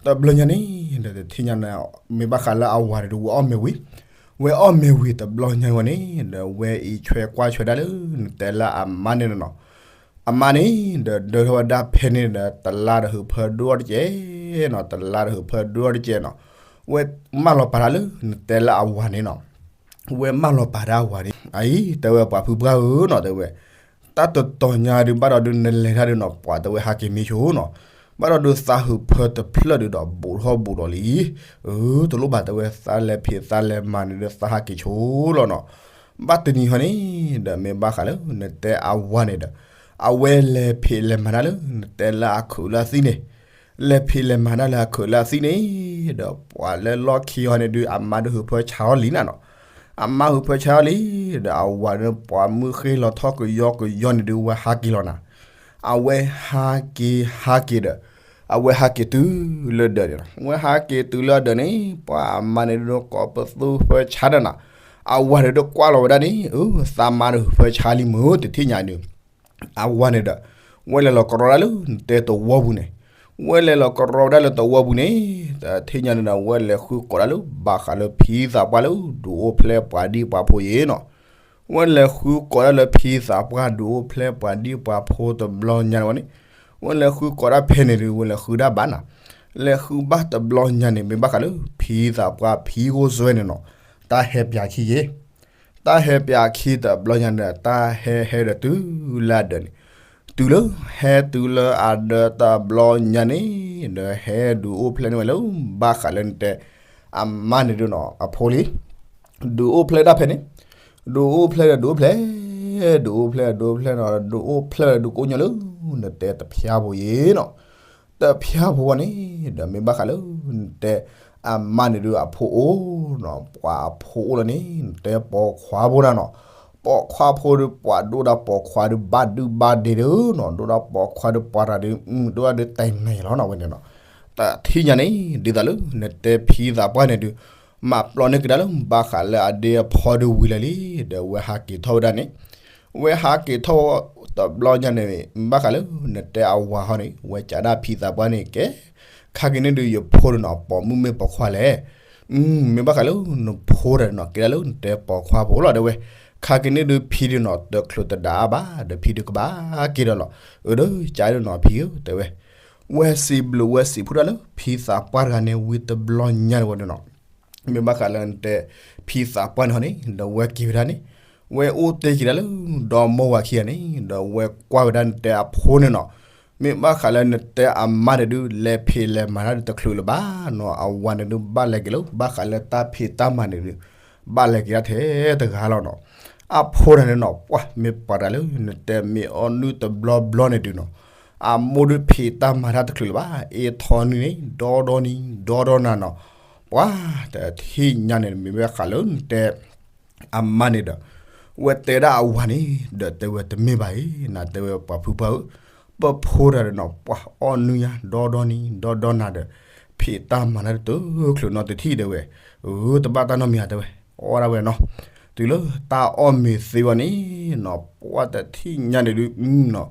တဘျီညါန့ၣ် ဒီးတထံၣ်ညါန့ၣ် မ့ၢ်ဘၣ်ဃးလၢအဝၤန့ၣ်ဒုး ဝဲအီၣ်မ့ၤဝံၤ, ဝဲအီၣ်မ့ၤဝံၤတဘျီညါဝဲန့ၣ် ဒီးဝဲအံးဆွဲကွၢ်ဆွဲဒၣ်လၢ နတဲလၢအမါန့ၣ်နီၤ. အမါန့ၣ် ဒီးဒၢးထီၣ်ဝဲဒၣ်ဖဲန့ၣ်ဒီး တလါဒီးဟုးဖၢဒိၣ်အီၣ်တကဲးနီၤ, တလါဒီးဟုးဖၢဒိၣ်အီၣ်တကဲးနီၤ, ဝဲမၢလီၤပာ်တၢ်လၢ နတဲလၢအဝၤန့ၣ်နီၤ. ဝဲမၢလီၤပာ်တၢ်အဝၤန့ၣ် အအံၤ တဲဝဲပှၤဖုပှၢ်ဧၢနီၤ တဲဝဲ, တၢ်တတီၤညါဒုးဘၣ်ဒီးဒုး နလဲၤတၢ်ဒုးနီၤ ပှၤတဲဝဲဟးက့ၤမ့ၢ်ဆိနီၤ, ဘၣ်ဒီးဒုးသးဟုးဖၢတဖျၢၣ်ဒုးဒီး ဘူးထီၣ်ဘူးဒီးလံ, အၢ တလိၣ်ဘၣ်တဲဝဲ သးလဲၤဖံးသးလဲၤမၤန့ၣ်ဒုး သးဟးက့ၤဆိလီၤနီၤ. ဘၣ်တနံၤဟီန့ၣ် ဒီးမ့ၢ်ဘၣ်ဃးလၢ နတဲအဝၤန့ၣ်ဒီး အဝဲလဲၤဖံးလဲၤမၤတၢ်လၢ နတဲလၢအခုးလၢအသံၣ်န့ၣ် လဲၤဖံးလဲၤမၤတၢ်လၢအခုးလၢအသံၣ်န့ၣ် ဒီးပှၤလၢလီၢ်ခံအီၤန့ၣ်ဒုး အမါဒုးဟုးဖၢဆါအီၤလံနၤနီၤ, အမါဟုးဖၢဆါအီၤလံ, ဒီးအဝၤဒုးပှၤမုၢ်ဃ့လီၤထီၣ်ကယီကယီန့ၣ်ဒုး ဝဲဟးက့ၤလီၤနၤ, အဝဲဟးက့ၤဟးက့ၤဒီး အဝဲဟးက့ၤတုၤလၢဒၢးန့ၣ်နီၤ, ဝဲဟးက့ၤတုၤလၢဒၢးန့ၣ် ပှၤအမါန့ၣ်ဒုးကိးပသူဖၢဆါဒီးနၤ, အဝၤန့ၣ်ဒုးကွၢ်လီၤဝဲဒၣ်န့ၣ် အၢ သးမါဒုးဟုးဖၢဆါလံမုၢ် တထံၣ်ညါဒုး အဝၤန့ၣ်ဒီး ဝဲလဲၤလီၤကရီဒၣ်လၢနတဲတဝီပူၤန့ၣ်, ဝဲလဲၤလီၤကရီဝဲဒၣ်လၢတဝီပူၤန့ၣ်, တထံၣ်ညါန့ၣ်ဒီး ဝဲလဲၤဃုကိးဒၣ်လၢဘၣ်ဃးလၢဖံသးပှၢ်လၢ ဒုးအိၣ်ဖျဲၣ်ပှၤဒံၣ်ပှၤဖိအံၤနီၤ, ဝဲလဲၤဃုကိးဒၣ်လၢဖံသးပှၢ် ဒုးအိၣ်ဖျဲၣ်ပှၤဒံၣ်ပှၤဖိတဘျီညါန့ၣ်ဝဲန့ၣ်, ဝဲလဲၤဃုကိးဒၣ်ဖဲန့ၣ်ဒုး ဝဲလဲၤဃုဒၣ်ဘၣ်နၤ, လဲၤဃုဘၣ်တဘျီညါန့ၣ် မ့ၢ်ဘၣ်ဃးလၢ ဖံသးပှၢ်ဖံဂိၢ်စွဲန့ၣ်နီၤ, တၢ်ဟဲပၠးခံယ့ၣ် တၢ်ဟဲပၠးခံတဘျီညါန့ၣ် တၢ်ဟဲဟဲဒီးတုၤလၢအဒၢးန့ၣ်, တုၤလၢဟဲတုၤလၢအဒၢးတဘျီညါန့ၣ်, ဒီးဟဲဒုးအိၣ်ဖျဲၣ်န့ၢ်ဝဲလၢဘၣ်ဃးလၢနတဲ အမါန့ၣ်ဒုးနီၤ အဖိလံ, ဒုးအိၣ်ဖျဲၣ်ဒၣ်ဖဲန့ၣ်, ဒုးအိၣ်ဖျဲၣ်ဒီးဒုးအိၣ်ဖျဲၣ်, ဒုးအိၣ်ဖျဲၣ်ဒုးအိၣ်ဖျဲၣ်နီၤ, ဒုးအိၣ်ဖျဲၣ်ဒီးဒုးကိးညါလၢ နတဲတဖျါဖိယ့ၣ်နီၤ တဖျါဖိန့ၣ် ဒီးမ့ၢ်ဘၣ်ဃးလၢ နတဲအမါန့ၣ်ဒုးအဖိအိၣ်နီၤ, ပှၤအဖိအိၣ်လီၤန့ၣ် နတဲပိာ်ခွါဖိနၤနီၤ, ပိာ်ခွါဖိဒုး ပှၤဒိၣ်ဒီးပိာ်ခွါဒုး ဘၣ်ဒုဘၣ်ဒ့ဒုးနီၤ, ဒိၣ်ဒီးပိာ်ခွါဒုး ပှၤတၢ်ဒုး ဒိၣ်ဒီးဒုးတဲနၤလီၤနီၤ ဝဲန့ၣ်နီၤ, တထံၣ်ညါန့ၣ် ဒ်သိးလၢ နတဲဖံသးပှၢ်န့ၣ်ဒုး မၤပျီန့ၢ်ကဒါလၢ ဘၣ်ဃးလၢအဒ့အဖီဒုးဝံၤလၢာ်လံ, ဒီးဝဲဟးက့ၤထီၣ်ဝဲဒၣ်န့ၣ် ဝဲဟးက့ၤထီၣ်တဘျီညါန့ၣ် ဘၣ်ဃးလၢ နတဲအဝၤဟီန့ၣ် ဝဲကးဒၣ်ဖံသးပှၢ်န့ၣ် ကဲ ခါက့ၤန့ၣ်ဒုးယဖိဒုးနီၤ ပိာ်မုၣ်မ့ၢ်ပိာ်ခွါလဲၣ်, မ့ၢ်ဘၣ်ဃးလၢ နဖိတၢ်ဒုးနီၤ ကဲဒၣ်လၢနတဲပိာ်ခွါဖိလီၤ တဲဝဲ, ခါက့ၤန့ၣ်ဒုးဖံဒုးနီၤ တချုးတဒါအါဘၣ် ဒီးဖံဒုးကဘၣ်က့ၤဒီးလီၤ, အၢ ဒီးကးဒုးနီၤဖံဧၢ တဲဝဲ, ဝဲစံးဘျုးဝဲစံးဖှိၣ်တၢ်လၢ ဖံသးပှၢ်တဂၤန့ၣ်ဝံၤတဘျီညါန့ၣ်ဝဲဒုးနီၤ မ့ၢ်ဘၣ်ဃးလၢနတဲ ဖံသးပှၢ်န့ၣ်ဟီန့ၣ် ဒီးဝဲက့ၤဝဲဒၣ်န့ၣ်, ဝဲအိၣ်တ့ၢ်က့ၤဒၣ်လၢ ဒီမိၢ်ဝၤခံဂၤန့ၣ် ဒီးဝဲကွၢ်ဝဲဒၣ်နတဲအဖိန့ၣ်နီၤ, မ့ၢ်ဘၣ်ဃးလၢနတဲအမါန့ၣ်ဒုး လဲၤဖံးလဲၤမၤတၢ်ဒုးတချုးလၢၤဘၣ်နီၤ, အဝၤန့ၣ်ဒုးဘၣ်လဲၤက့ၤလၢ ဘၣ်ဃးလၢတၢ်ဖံးတၢ်မၤန့ၣ်ဒုး ဘၣ်လဲၤက့ၤဒၣ်ထဲတဂၤလီၤနီၤ, အဖိတဂၤန့ၣ်နီၤ ပှၤမ့ၢ်ပှၤတဂၤလၢ နတဲမ့ၢ်အီနုၢ်တဘျီဘျီန့ၣ်ဒုးနီၤ အမိၢ်ဒုးဖံးတၢ်မၤတၢ်တချုးလၢၤဘၣ်, အ့ၣ်ထီၣ်နွံန့ၣ် ဒီဒီနံၤ ဒီဒီနၤနီၤ, ပှၤတထံၣ်ညါန့ၣ် မ့ၢ်ဘၣ်ဃးလၢနတဲ အမါန့ၣ်ဒီး ဝဲတဲဒၣ်အဝၤန့ၣ် ဒီးတဲဝဲတမ့ၢ်ဘၣ်အံၤ နတဲဝဲပှၤဖုပှၢ်ဧၢ, ပဖိတဂၤဒီးနီၤ ပှၤအီၣ်နွံညါ ဒီဒီနံၤ ဒီဒီနၤဒီး ဖံးတၢ်မၤတၢ်တချုးနီတထံၣ်တဲဝဲ, အၢ တဘၣ်တၢ်နီတမံၤဧါတဲဝဲ, အီၣ်ဒၣ်ဝဲနီၤ, တုၤလၢတၢ်အီၣ်မ့ၤသ့ဝဲန့ၣ်နီၤ ပှၤတထံၣ်ညါန့ၣ်ဒုးနီၤ,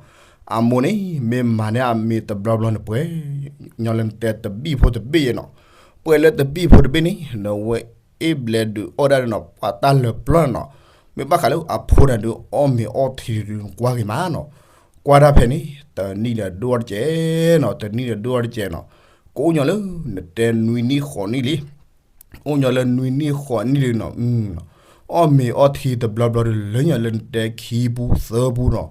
အမိၢ်န့ၣ် မ့ၢ်မၤန့ၢ်အမ့ၤတဘျီဘျီန့ၣ် ပှဲၤညီလၢနတဲတဘံၣ်ဖိတဘ့ၣ်ယဲနီၤ, ပှဲၤလၢတဘံၣ်ဖိတဘ့ၣ်န့ၣ် နဝဲအ့ၣ်ဘျဲးဒုးအီၣ်ဒၣ်နီၤ ပှၤတၢ်လၢာ်ပျီနီၤ, မ့ၢ်ဘၣ်ဃးလၢအဖိတဂၤဒုးအီၣ်မ့ၤအီထံဒုးကွၢ်ဂ့ၤမးနီၤ, ကွၢ်တၢ်ဖဲန့ၣ် တနံၣ်ဒီးဒိၣ်အီၣ်တကဲးနီၤ တနံၣ်ဒီးဒိၣ်အီၣ်တကဲးနီၤ, ကအိၣ်ညီလၢနတဲနွံနံၣ်ဃိးနံၣ်လံ အိၣ်ညီလၢနွံနံၣ်ဃိးနံၣ်ဒုးနီၤ, အီၣ်မ့ၤအီထံတဘျီဘျီဒုး လၢညီလၢနတဲခံပူသၢပူနီၤ,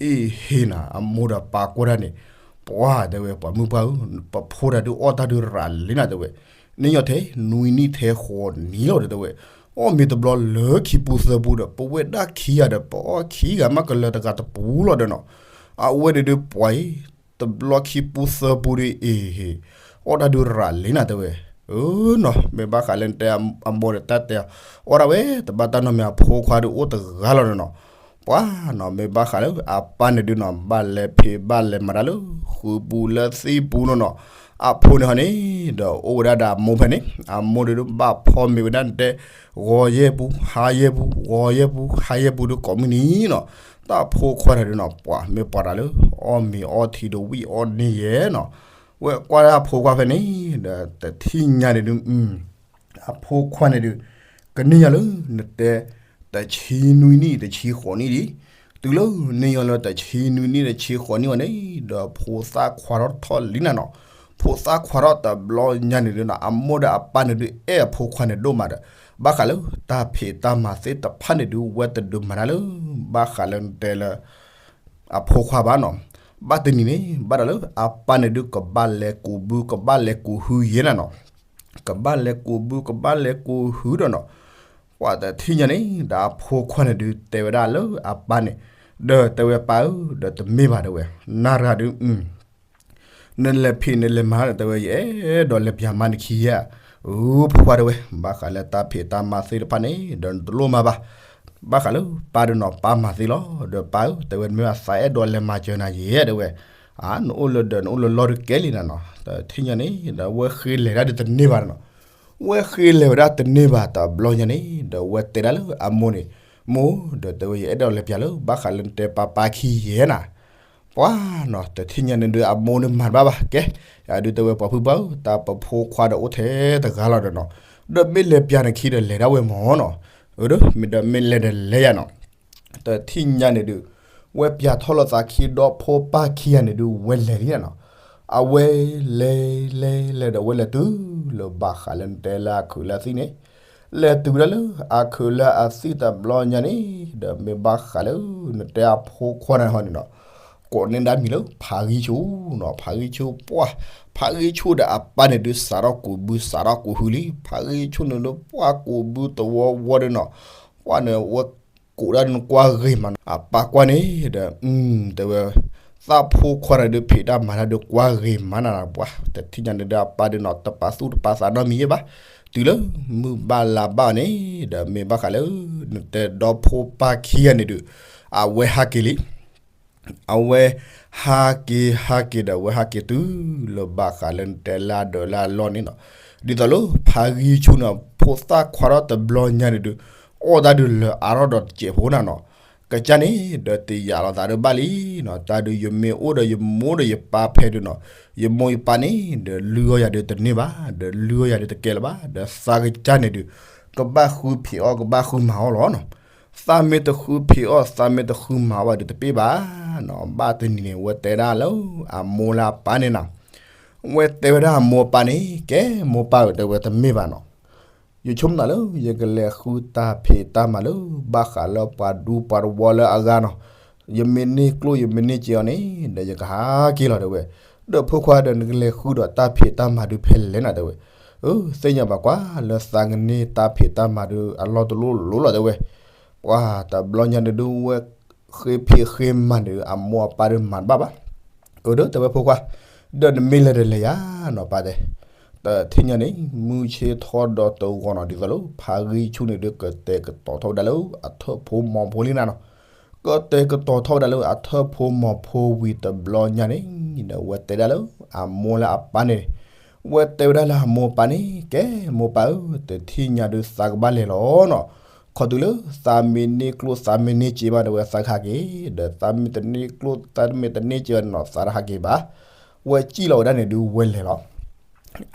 အ့ၣ်ဟ့ၣ်နၤ အမိၢ်ဒီးပၢ်ကွၢ်တၢ်န့ၣ်, ပှၤတဲဝဲ ပှၤမုၢ်ပှၢ်ဧၢ, ပဖိတဂၤဒုးအီၣ်တၢ်ဒုးရးလံနၤတဲဝဲ, န့ၢ်ညီထဲနွံနံၣ်ထဲဃိးနံၣ်လီၤဒီးတဲဝဲ, အီၣ်မ့ၤတဘျီလၢခံပူသၢပူဒီး ပဝဲဒၣ်ခံဂၤဒီး ပအီၣ်ခံဂၤမးကလၢၤတဂၤတပူလီၤဒီးနီၤ, အဝဲန့ၣ်ဒုးပှၤအံၤ တဘျီခံပူသၢပူဒုးအ့ၣ်ဟ့ၣ် အီၣ်တၢ်ဒုးရးလံနၤတဲဝဲ, အၢနီၤ မ့ၢ်ဘၣ်ဃးလၢနတဲအမိၢ်ဒီးတၢ်တဲအီၣ်ဒၣ်ဝဲ တဘၣ်တၢ်နီတမံၤ အဖိခွါဒုးအိၣ်တဂၤလီၤဒီးနီၤ, ပှၤနီၤ မ့ၢ်ဘၣ်ဃးလၢအပၢ်န့ၣ်ဒုးနီၤ ဘၣ်လဲၤဖံးဘၣ်လဲၤမၤတၢ်လၢ ဃုပူလၢသံပူနီၤနီၤ, အဖိန့ၣ်ဟီန့ၣ် ဒီးအိၣ်ဝဲဒၣ်ဒီးအမိၢ်ဖဲန့ၣ် အမိၢ်ဒုးဘၣ်ဖီမ့ၤဝဲဒၣ်နတဲ ဂီၤယဲၢ်ပူ ဟါယဲၢ်ပူ ဂီၤယဲၢ်ပူ ဟါယဲၢ်ပူဒုးကိးမုၢ်နံၤနီၤ, တၢ်ဖိခွါန့ၣ်ဒုးနီၤ ပှၤမ့ၢ်ပှၤတဂၤလၢ အီၣ်မ့ၤအီထံဒုးဝံၣ်အီၣ်န့ၢ်ယဲနီၤ, ဝဲကွၢ်တၢ်ဖိခွါဖဲန့ၣ် ဒီးတထံၣ်ညါန့ၣ်ဒုး အဖိခွါန့ၣ်ဒုး ကန့ၢ်ညီလၢနတဲ တဆံနွံနံၣ်တဆံဃိးနံၣ်လံ, တုၤလၢန့ၢ်ညီလၢတဆံနွံနံၣ်တဆံဃိးနံၣ်ဝဲန့ၣ် ဒီးဖိသၣ်ခွါထီၣ်ထီၣ်လံနၤနီၤ, ဖိသၣ်ခွါထီၣ်တဘျီညါန့ၣ်ဒုးနီၤ အမိၢ်ဒီးအပၢ်န့ၣ်ဒုးအဲၣ်အဖိခွါန့ၣ်ဒိၣ်မးဒီး ဘၣ်ဃးလၢတၢ်ဖံးတၢ်မၤသ့ၣ်တဖၣ်န့ၣ်ဒုး ဝဲတဒုးမၤတၢ်လၢ ဘၣ်ဃးလၢနတဲလၢ အဖိခွါဘၣ်နီၤ, ဘၣ်တနံၤန့ၣ် ဘၣ်ဒီးလၢအပၢ်န့ၣ်ဒုးကဘၣ်လဲၤကူးဘု ကဘၣ်လဲၤကူးဟုယဲနၤနီၤ, ကဘၣ်လဲၤကူးဘု ကဘၣ်လဲၤကူးဟုဒီးနီၤ, ပှၤတထံၣ်ညါန့ၣ် ဒီးအဖိခွါန့ၣ်ဒုးတဲဝဲဒၣ်လၢအပၢ်န့ၣ်, ဒီးတဲဝဲပၢ်ဧၢ ဒီးတမ့ၢ်ဘၣ်တဲဝဲ, နၤတဂၤဒုး နလဲၤဖံးနလဲၤမၤဒီးတဲဝဲ ယအဲၣ်ဒိးလဲၤပျၢ်မါနခံဧါ, အၢ ဖိခွါတဲဝဲ ဘၣ်ဃးလၢတၢ်ဖံးတၢ်မၤသ့ၣ်တဖၣ်န့ၣ် ဒီးနတလိၣ်မၤဘၣ်, ဘၣ်ဃးလၢပၢ်ဒုးနီၤ ပၢ်မၤသ့လီၤ, ဒီးပၢ်ဧၢ တဲဝဲ မ့ၢ်ဘၣ်သးအဲၣ်ဒိးလဲၤမၤစၢၤနၤယဲတဲဝဲ, အါ နအိၣ်လၢဒီးနအိၣ်လၢလီၢ်ဒုးကဲလံနၤနီၤ, တထံၣ်ညါန့ၣ် ဒီးဝဲဃ့လဲၤဒၣ်ဒုးတန့ၢ်ဘၣ်နီၤ, ဝဲဃ့လဲၤဝဲဒၣ်တန့ၢ်ဘၣ်တဘျီညါန့ၣ် ဒီးဝဲတဲဒၣ်လၢအမိၢ်န့ၣ်, မိၢ် ဒီးတဲဝဲ ယအဲၣ်ဒိးလဲၤပျၢ်လၢ ဘၣ်ဃးလၢနတဲပၢ်ပၢ်ခံယဲနၤ ပှၤနီၤ တထံၣ်ညါန့ၣ်ဒုးအမိၢ်န့ၣ်မၤတဘၣ်ဘၣ်ကဲ, ယဒုးတဲဝဲပှၤဖုပှၢ်ဧၢ တၢ်ပဖိခွါဒီးအိၣ်ထဲတဂၤလီၤဒီးနီၤ, ဒီးမ့ၢ်လဲၤပျၢ်နခံဒီးလဲၤဒၣ်ဝဲမၢ်နီၤ, အၢဒီးမ့ၢ်ဒီးမ့ၢ်လဲၤဒီးလဲၤယၤနီၤ, တထံၣ်ညါန့ၣ်ဒုး ဝဲပျၢ်ထီၣ်လိာ်သးခံဒီဖိပၢ်ခံဂၤန့ၣ်ဒုး ဝဲလဲၤလံနီၤ, အဝဲလဲၤလဲၤလဲၤဒီးဝဲလဲၤတုၤလၢဘၣ်ဃးလၢနတဲလၢအခုးလၢအသံၣ်န့ၣ်, လဲၤတုၤဝဲဒၣ်လၢအခုးလၢအသံၣ်တဘျီညါန့ၣ် ဒီးမ့ၢ်ဘၣ်ဃးလၢ နတဲအဖိခွါန့ၣ်ဟီန့ၣ်နီၤ ကိးန့ၢ်ဒၣ်မံၤလၢဖးဂံၢ်ဆူၣ်နီၤ, ဖးဂံၢ်ဆူၣ်ပှၢ်, ဖးဂံၢ်ဆူၣ်ဒီးအပၢ်န့ၣ်ဒုးစးထီၣ်ကူးဘုစးထီၣ်ကူးဟုလံ, ဖးဂံၢ်ဆူၣ်န့ၣ်ဒုးပှၢ်ကူးဘုသဝီဝီဒီးနီၤ, ပှၢ်န့ၣ်ဝဲကူးဒၣ်ဒုးကွၢ်ဂ့ၤမးနီၤ, အပၢ်ကွၢ်န့ၣ်ဒီး တဲဝဲ သးဖိခွါန့ၣ်ဒုးဖံးတၢ်မၤတၢ်ဒုးကွၢ်ဂ့ၤမးနၤနီၤ, ပှၤတထံၣ်ညါန့ၣ်ဒုးအပၢ်ဒုးနီၤ တပာ်သူၣ်တပာ်သးနီတမံၤယဲဘၣ်, တုၤလၢမုၢ်ဘၣ်လါဘၣ်န့ၣ် ဒီးမ့ၢ်ဘၣ်ဃးလၢ နတဲဒီဖိပၢ်ခံဂၤန့ၣ်ဒုး အဝဲဟးက့ၤလံ အဝဲဟးက့ၤဟးက့ၤဒီး အဝဲဟးက့ၤတုၤလၢဘၣ်ဃးလၢနတဲလၢအဒၢးလၢအလီၢ်န့ၣ်နီၤ, ဒ်သိးလၢဖးဂံၢ်ဆူၣ်န့ၣ် ဖိသၣ်ခွါထီၣ်တဘျီညါန့ၣ်ဒုး အီၣ်တၢ်ဒုးလၢအါထီၣ်ဒီးတစဲးဖိနၤနီၤ, ကစၢ်န့ၣ်ဒီးတယာ်လီၤသးဒုးဘၣ်လံနီၤ, တၢ်ဒုးယမ့ၢ်အိၣ်ဒီးယမိၢ်ဒီးယပၢ်ဖဲဒုးနီၤ, ယမိၢ်ယပၢ်န့ၣ်ဒီးလုၢ်အီၣ်ယၤဒုးတန့ၢ်ဘၣ်, ဒီးလုၢ်အီၣ်ယၤဒုးတကဲလၢၤဘၣ်, ဒီးသးကစၢ်န့ၣ်ဒုး ကဘၣ်ဃုဖံးအီၣ်ကဘၣ်ဃုမၤအီၣ်လီၤနီၤ သးမ့ၢ်တဃုဖံးအီၣ် သးမ့ၢ်တဃုမၤအီၣ်ဘၣ်ဒီးတပ့ၢ်ဘၣ်နီၤ, ဘၣ်တနံၤန့ၣ် ဝဲတဲဒၣ်လၢအမိၢ်လၢအပၢ်န့ၣ်နီၤ, ဝဲတဲဝဲဒၣ်အမိၢ်အပၢ်န့ၣ် ကဲမိၢ်ပၢ်ဧၢ တဲဝဲတမ့ၢ်ဘၣ်နီၤ, ယဆိကမိၣ်လၢ ယကလဲၤဃုတၢ်ဖံးတၢ်မၤလၢ ဘၣ်ဃးလၢပှၤဒူပှၤတဝီလၢအဂၤနီၤ, ယမ့ၢ်န့ၢ်ကျိၣ်ယမ့ၢ်န့ၢ်စ့အီၤန့ၣ် ဒီးယကဟးက့ၤလီၤတဲဝဲ, ဒီးဖိခွါဒီးနကလဲၤဃုဒီးတၢ်ဖံးတၢ်မၤဒုးဖဲလဲၣ်နၤတဲဝဲ, အၢ သ့ၣ်ညါဘၣ်ကွၢ်လၢသးကန့ၢ်တၢ်ဖံးတၢ်မၤဒုးအလီၢ်တလိၣ်လိၤလီၤတဲဝဲ, ပှၤတဘျီညါန့ၣ်ဒုးဝဲ ဃ့ဖံးဃ့မၤန့ၣ် အမိၢ်အပၢ်ဒုးမၤတဘၣ်ဘၣ်, အၢ ဒီးတဲဝဲဖိခွါ, ဒီးနမ့ၢ်လဲၤဒီးလဲၤယၤနီၤ ပၢ်တဲ. တထံၣ်ညါန့ၣ် မုၢ်ဆ့ၣ်ထီၣ်ဒီးတဂီၤနီၤ ဒ်သိးလၢဖါဂံၢ်ဆူၣ်န့ၣ်ဒုး ကတဲာ်ကတီၤထီၣ်ဝဲဒၣ်လၢအထၢၣ်ဖိမီၤဖိလံနၤနီၤ. ကတဲာ်ကတီၤထီၣ်ဝဲဒၣ်လၢအထၢၣ်ဖိမီၤဖိဝံၤတဘျီညါန့ၣ် ဒီးဝဲတဲဒၣ်လၢအမိၢ်လၢအပၢ်န့ၣ်, ဝဲတဲဝဲဒၣ်လၢအမိၢ်ပၢ်န့ၣ် ကဲမိၢ်ပၢ်ဧၢ, တထံၣ်ညါဒုးသးကဘၣ်လဲၤလီၤနီၤ. ခီတုၤလၢသးမ့ၢ်န့ၢ်ကျိၣ်သးမ့ၢ်န့ၢ်စ့ဘၣ် တဲဝဲသးကဟဲက့ၤ, ဒီးသးမ့ၢ်တန့ၢ်ကျိၣ် သးမ့ၢ်တန့ၢ်စ့ဘၣ်နီၤ သးတဟးက့ၤဘၣ်. ဝဲစံၣ်လီၤဝဲဒၣ်န့ၣ်ဒုးဝဲလဲၤလီၤ.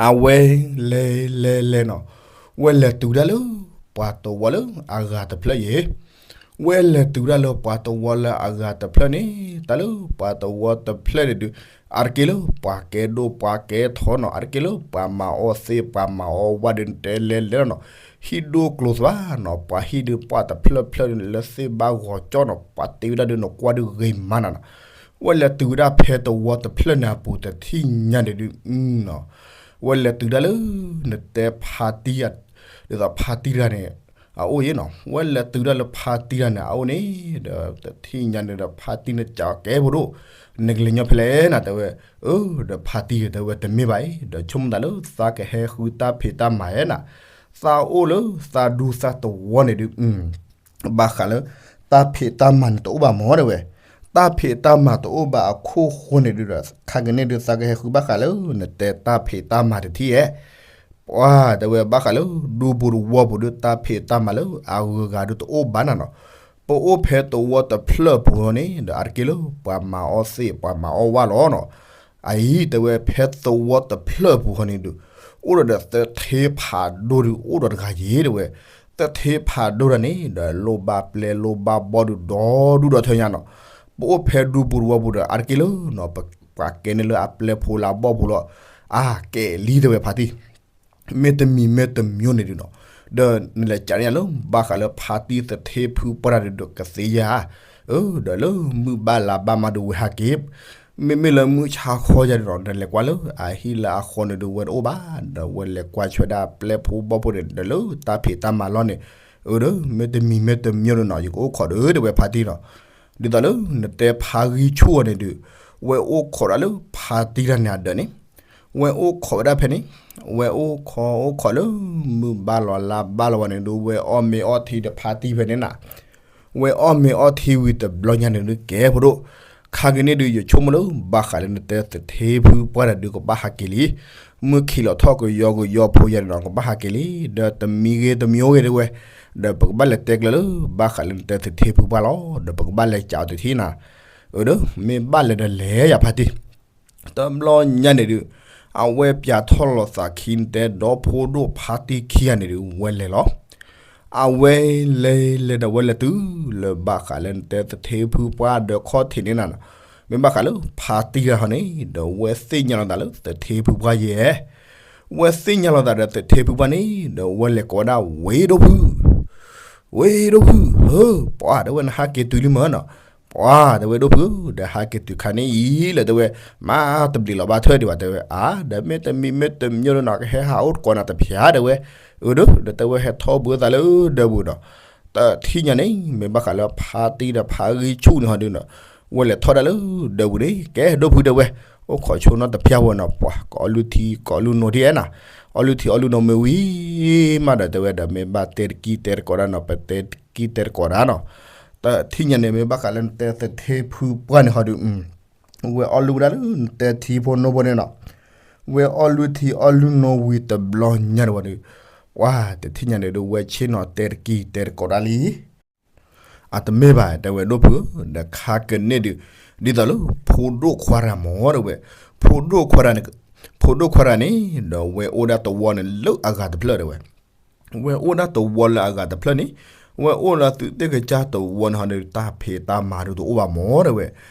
အဝဲလဲၤလဲၤလဲၤနီၤ, ဝဲလဲၤတုၤဒၣ်လၢပှၤတဝီလၢအဂၤတဖျၢၣ်ယဲၢ်. ဝဲလဲၤတုၤဒၣ်လၢပှၤတဝီလၢအဂၤတဖျၢၣ်န့ၣ်, တၢ်လၢပှၤတဝီတဖျၢၣ်န့ၣ်ဒုး အါတက့ၢ်လၢပှၤကဲဒိၣ်ပှၤကဲထီနီၤ, အါတက့ၢ်လၢပှၤမၤအီၣ်သ့ၣ် ပှၤမၤအီၣ်ဝါဒုး နတဲလဲၤလဲၤလီၤနီၤ. ဟံၣ်ဒိၣ်ကျိၤသးနီၤ, ပှၤဟံၣ်ဒုးပှၢ်တဖျၢၣ်ဖျၢၣ်လၢသ့ၣ်ဘၣ်ဂီၤကၠီနီၤ, ပှၤတ့ဝဲဒၣ်ဒုးနကွၢ်ဒုးဂ့ၤမးနၤနီၤ. ဝဲလဲၤတုၤဝဲဒၣ်ဖဲတဝီတဖျၢၣ်န့ၣ်အပူၤ တထံၣ်ညါန့ၣ်ဒုးနီၤ, ဝဲလဲၤတုၤဒၣ်လၢ နတဲဖါတံၢ် ဒ်သိးဖါတံၢ်တဂၤန့ၣ် အအိၣ်ယဲၢ်နီၤ. ဝဲလဲၤတုၤဒၣ်လၢဖါတံၢ်တဂၤန့ၣ် အအိၣ်န့ၣ်, ဒီးတထံၣ်ညါန့ၣ်ဒီး ဖါတံၢ်န့ၣ် ကးကဲဖိဒိၣ်, နကလဲၤညီဖဲလဲၣ်နၤ တဲဝဲ. အၢ ဒီးဖါတံၢ် တဲဝဲ တမ့ၢ်ဘၣ်အံၤ, ဒီးဆိကမိၣ်သးလၢသးကဟဲဃုတၢ်ဖံးတၢ်မၤဧါနၤ, သးအိၣ်လၢသးဒူသးတဝီန့ၣ်ဒုး ဘၣ်ဃးလၢ တၢ်ဖံးတၢ်မၤန့ၣ်တအိၣ်ဘၣ်မး တဲဝဲ. တၢ်ဖံးတၢ်မၤတအိၣ်ဘၣ်အခိၣ်ဃိန့ၣ်ဒုးဒီး ခါကန့ၣ်ဒုး သးကဟဲဃုဘၣ်ဃးလၢ နတဲတၢ်ဖံးတၢ်မၤတထံၣ်ဧါ. ပှၤ တဲဝဲ ဘၣ်ဃးလၢ ဒူပူၤတဝီပူၤဒုး တၢ်ဖံးတၢ်မၤလၢအဂုၤအဂၤဒုးတအိၣ်ဘၣ်နၤနီၤ. ပအိၣ်ဖဲသဝီတဖျၢၣ်ပူၤဃီန့ၣ်ဒီး အါတက့ၢ်လၢပှၤမၤအီၣ်သ့ၣ် ပှၤမၤအီၣ်ဝါလီၤနီၤ. အအံၤ တဲဝဲ ဖဲသဝီတဖျၢၣ်ပူၤဃီန့ၣ်ဒုး အိၣ်ဒီးဒီးသထ့ဖးဒိၣ်ဒုး အိၣ်ဒီးတဂၤယဲၢ် တဲဝဲ. သထ့ဖးဒိၣ်တဂၤန့ၣ်ဒီး လိၣ်ဘၣ်ပျဲၢ်လိၣ်ဘၣ်ဘီၣ်ဒုး ဒီဒူၣ်ဒီထၢညါနီၤ. ပအိၣ်ဖဲဒူပူၤတဝီပူၤဒီး အါတက့ၢ်လၢနီၤ ပှၤကဲန့ၣ်လၢအပျဲၢ်ဖိလၢအဘီၣ်ဖိလီၤ. အါ ကဲလံ တဲဝဲ ဖါတံၢ် မ့တမံၤမ့တမံၤန့ၣ်ဒုးနီၤ, ဒီးနလဲၤကးန့ၢ်ယၤလၢ ဘၣ်ဃးလၢဖါတံၢ်သထ့ဖုပှၢ်တၢ်ဒုးဒီး ကသ့ယၤ, အၢ ဒီးလၢမုၢ်ဘၣ်လါဘၣ်မးဒုး ဝဲဟးက့ၤ, မ့မ့ၢ်လၢမုၢ်ဆါခီယၤဒုးနီၤ နလဲၤကွၢ်လၢအဟံၣ်လၢအဃီန့ၣ်ဒုး ဝဲတအိၣ်ဘၣ်, ဒီးဝဲလဲၤကွၢ်ဆွဲဒၣ်ပျဲၢ်ဖိဘီၣ်ဖိန့ၣ် ဒီးလၢတၢ်ဖံးတၢ်မၤလီၢ်န့ၣ်, အၢ ဒီး မ့တမံၤမ့တမံၤန့ၣ်နီၤ ယကအိၣ်ခိးဒီး တဲဝဲ ဖါတံၢ်နီၤ. ဒ်သိးလၢနတဲဖါဂံၢ်ဆူၣ်အီၤန့ၣ်ဒုး ဝဲအိၣ်ခိးဒၣ်လၢဖါတံၢ်တဂၤန့ၣ်အဒၢးန့ၣ်, ဝဲအိၣ်ခိးဝဲဒၣ်ဖဲန့ၣ်, ဝဲအိၣ်ခိးအိၣ်ခိးလၢ မုၢ်ဘၣ်လီၤလါဘၣ်လီၤဝဲန့ၣ်ဒုး ဝဲအီၣ်မ့ၤအီထံဒီးဖါတံၢ်ဖဲန့ၣ်နၤ, ဝဲအီၣ်မ့ၤအီထံဝံၤတဘျီညါန့ၣ်ဒုး ကဲဖိဒိၣ်, ခါက့ၤန့ၣ်ဒုး ယဆိကမိၣ်လၢ ဘၣ်ဃးလၢနတဲသထ့ဖုပှၢ်တၢ်ဒုး ကဘၣ်ဟးက့ၤလံ, မုၢ်ခံးလီၤထီၣ်ကယီကယီဖိယၤန့ၣ်နီၤ ကဘၣ်ဟးက့ၤလံ, ဒီးတမံၤဂ့ၤတမံၤဂ့ၤတဲဝဲ, ဒီးပကဘၣ်လဲၤတဲကျၢၤလၢ ဘၣ်ဃးလၢနတဲသထ့ဖုပှၢ်လီၤ, ဒီးပကဘၣ်လဲၤကးအီၤတထံၣ်နၤ, အၢ ဒီး မ့ၢ်ဘၣ်လဲၤဒီးလဲၤယၤဖါတံၢ်, တဘျီညါန့ၣ်ဒုး အဝဲပၠးထီၣ်လိာ်သးခံ နတဲဒီဖိဒိၣ်ဖါတံၢ်ခံဂၤန့ၣ်ဒုး ဝဲလဲၤလီၤ. အဝဲလဲၤလဲၤဒီးဝဲလဲၤတုၤလၢဘၣ်ဃးလၢနတဲသထ့ဖုပှၢ်ဒီးခီၣ်ထံးန့ၣ်နၤနီၤ, မ့ၢ်ဘၣ်ဃးလၢဖါတံၢ်တဂၤဟီန့ၣ် ဒီးဝဲသ့ၣ်ညါလီၤသးလၢသထ့ဖုပှၢ်ယဲၢ်, ဝဲသ့ၣ်ညါလီၤသးဒီးသထ့ဖုပှၢ်န့ၣ် ဒီးဝဲလဲၤကိးဝဲဒၣ် ဝ့ၢ်ဒိၣ်ဖု ဝ့ၢ်ဒိၣ်ဖုဧၢ, ပှၤ တဲဝဲ နဟးက့ၤတုၤလံမၢနီၤ, ပှၤ တဲဝဲ ဒိၣ်ဖုဧၢ, ဒီးဟးက့ၤတုၤခါန့ၣ်အံၤလၢ တဲဝဲ မ့ၢ်တဘျီးလီၤဘၣ်ထွဲဒံးဘၣ် တဲဝဲ, အါ ဒီးမ့တမံၤမ့တမံၤဒီးနီၤ ကဟဲဟးအိၣ်သကိးနၤတဖၠါ တဲဝဲ, အၢ ဒီး ဒီးတဲဝဲ ဟဲထီၣ်ဘှံးသးလၢဒၢးပူၤဒီး တထံၣ်ညါန့ၣ် မ့ၢ်ဘၣ်ဃးလၢဖါတံၢ်ဒီးဖါဂံၢ်ဆူၣ်န့ၣ်ဟီဒုးနီၤ, ဝဲလဲၤထီၣ်ဒၣ်လၢဒၢးပူၤန့ၣ် ကဲ ဒိၣ်ဖု တဲဝဲ, အိၣ်ခိးဆိနီတဖၠါဝဲနီၤ, ပှၤ ကအီၣ်လုၢ်ထံကအီၣ်လုၢ်နိထံၣ်အဲနၤ, အီၣ်လုၢ်ထံအီၣ်လုၢ်နိမ့ၢ်ဝံၤမးဒီး တဲဝဲ ဒီးမ့ၢ်ဘၣ်တဲတကံၢ်တဲတကိးဒၣ်နီၤ, ပတဲတကံၢ်တဲတကိးဒၣ်နီၤ, တထံၣ်ညါန့ၣ် မ့ၢ်ဘၣ်ဃးလၢနတဲသထ့ဖုပှၢ်န့ၣ်ဟီဒုး ဝဲအီၣ်လုၢ်ဝဲဒၣ်လၢနတဲထံဖိနိဖိန့ၣ်နီၤ, ဝဲအီၣ်လုၢ်ထံအီၣ်လုၢ်နိဝံၤတဘျီညါန့ၣ်ဝဲဒီး ပှၤ တထံၣ်ညါန့ၣ်ဒီး ဝဲဆ့ၣ်နီၤတဲတကံၢ်တဲတကိးဒၣ်လံ, အတမ့ၢ်ဘၣ် တဲဝဲ ဒိၣ်ဖုဧၢ, ဒီးခါကန့ၣ်ဒုး ဒ်သိးလၢ ဖိဒိၣ်ခွါတဂၤမၢ တဲဝဲ, ဖိဒိၣ်ခွါတဂၤန့ၣ်, ဖိဒိၣ်ခွါတဂၤန့ၣ် ဒီးဝဲအိၣ်ဒၣ်တဝီန့ၣ်လၢအဂၤတဖျၢၣ် တဲဝဲ ဝဲအိၣ်ဒၣ်တဝီလၢအဂၤတဖျၢၣ်န့ၣ်, ဝဲအိၣ်လၢသုးသ့ၣ်ကစၢ်တဝီန့ၣ်ဟီဒီး တၢ်ဖံးတၢ်မၤဒုးတအိၣ်ဘၣ်မၢ တဲဝဲ,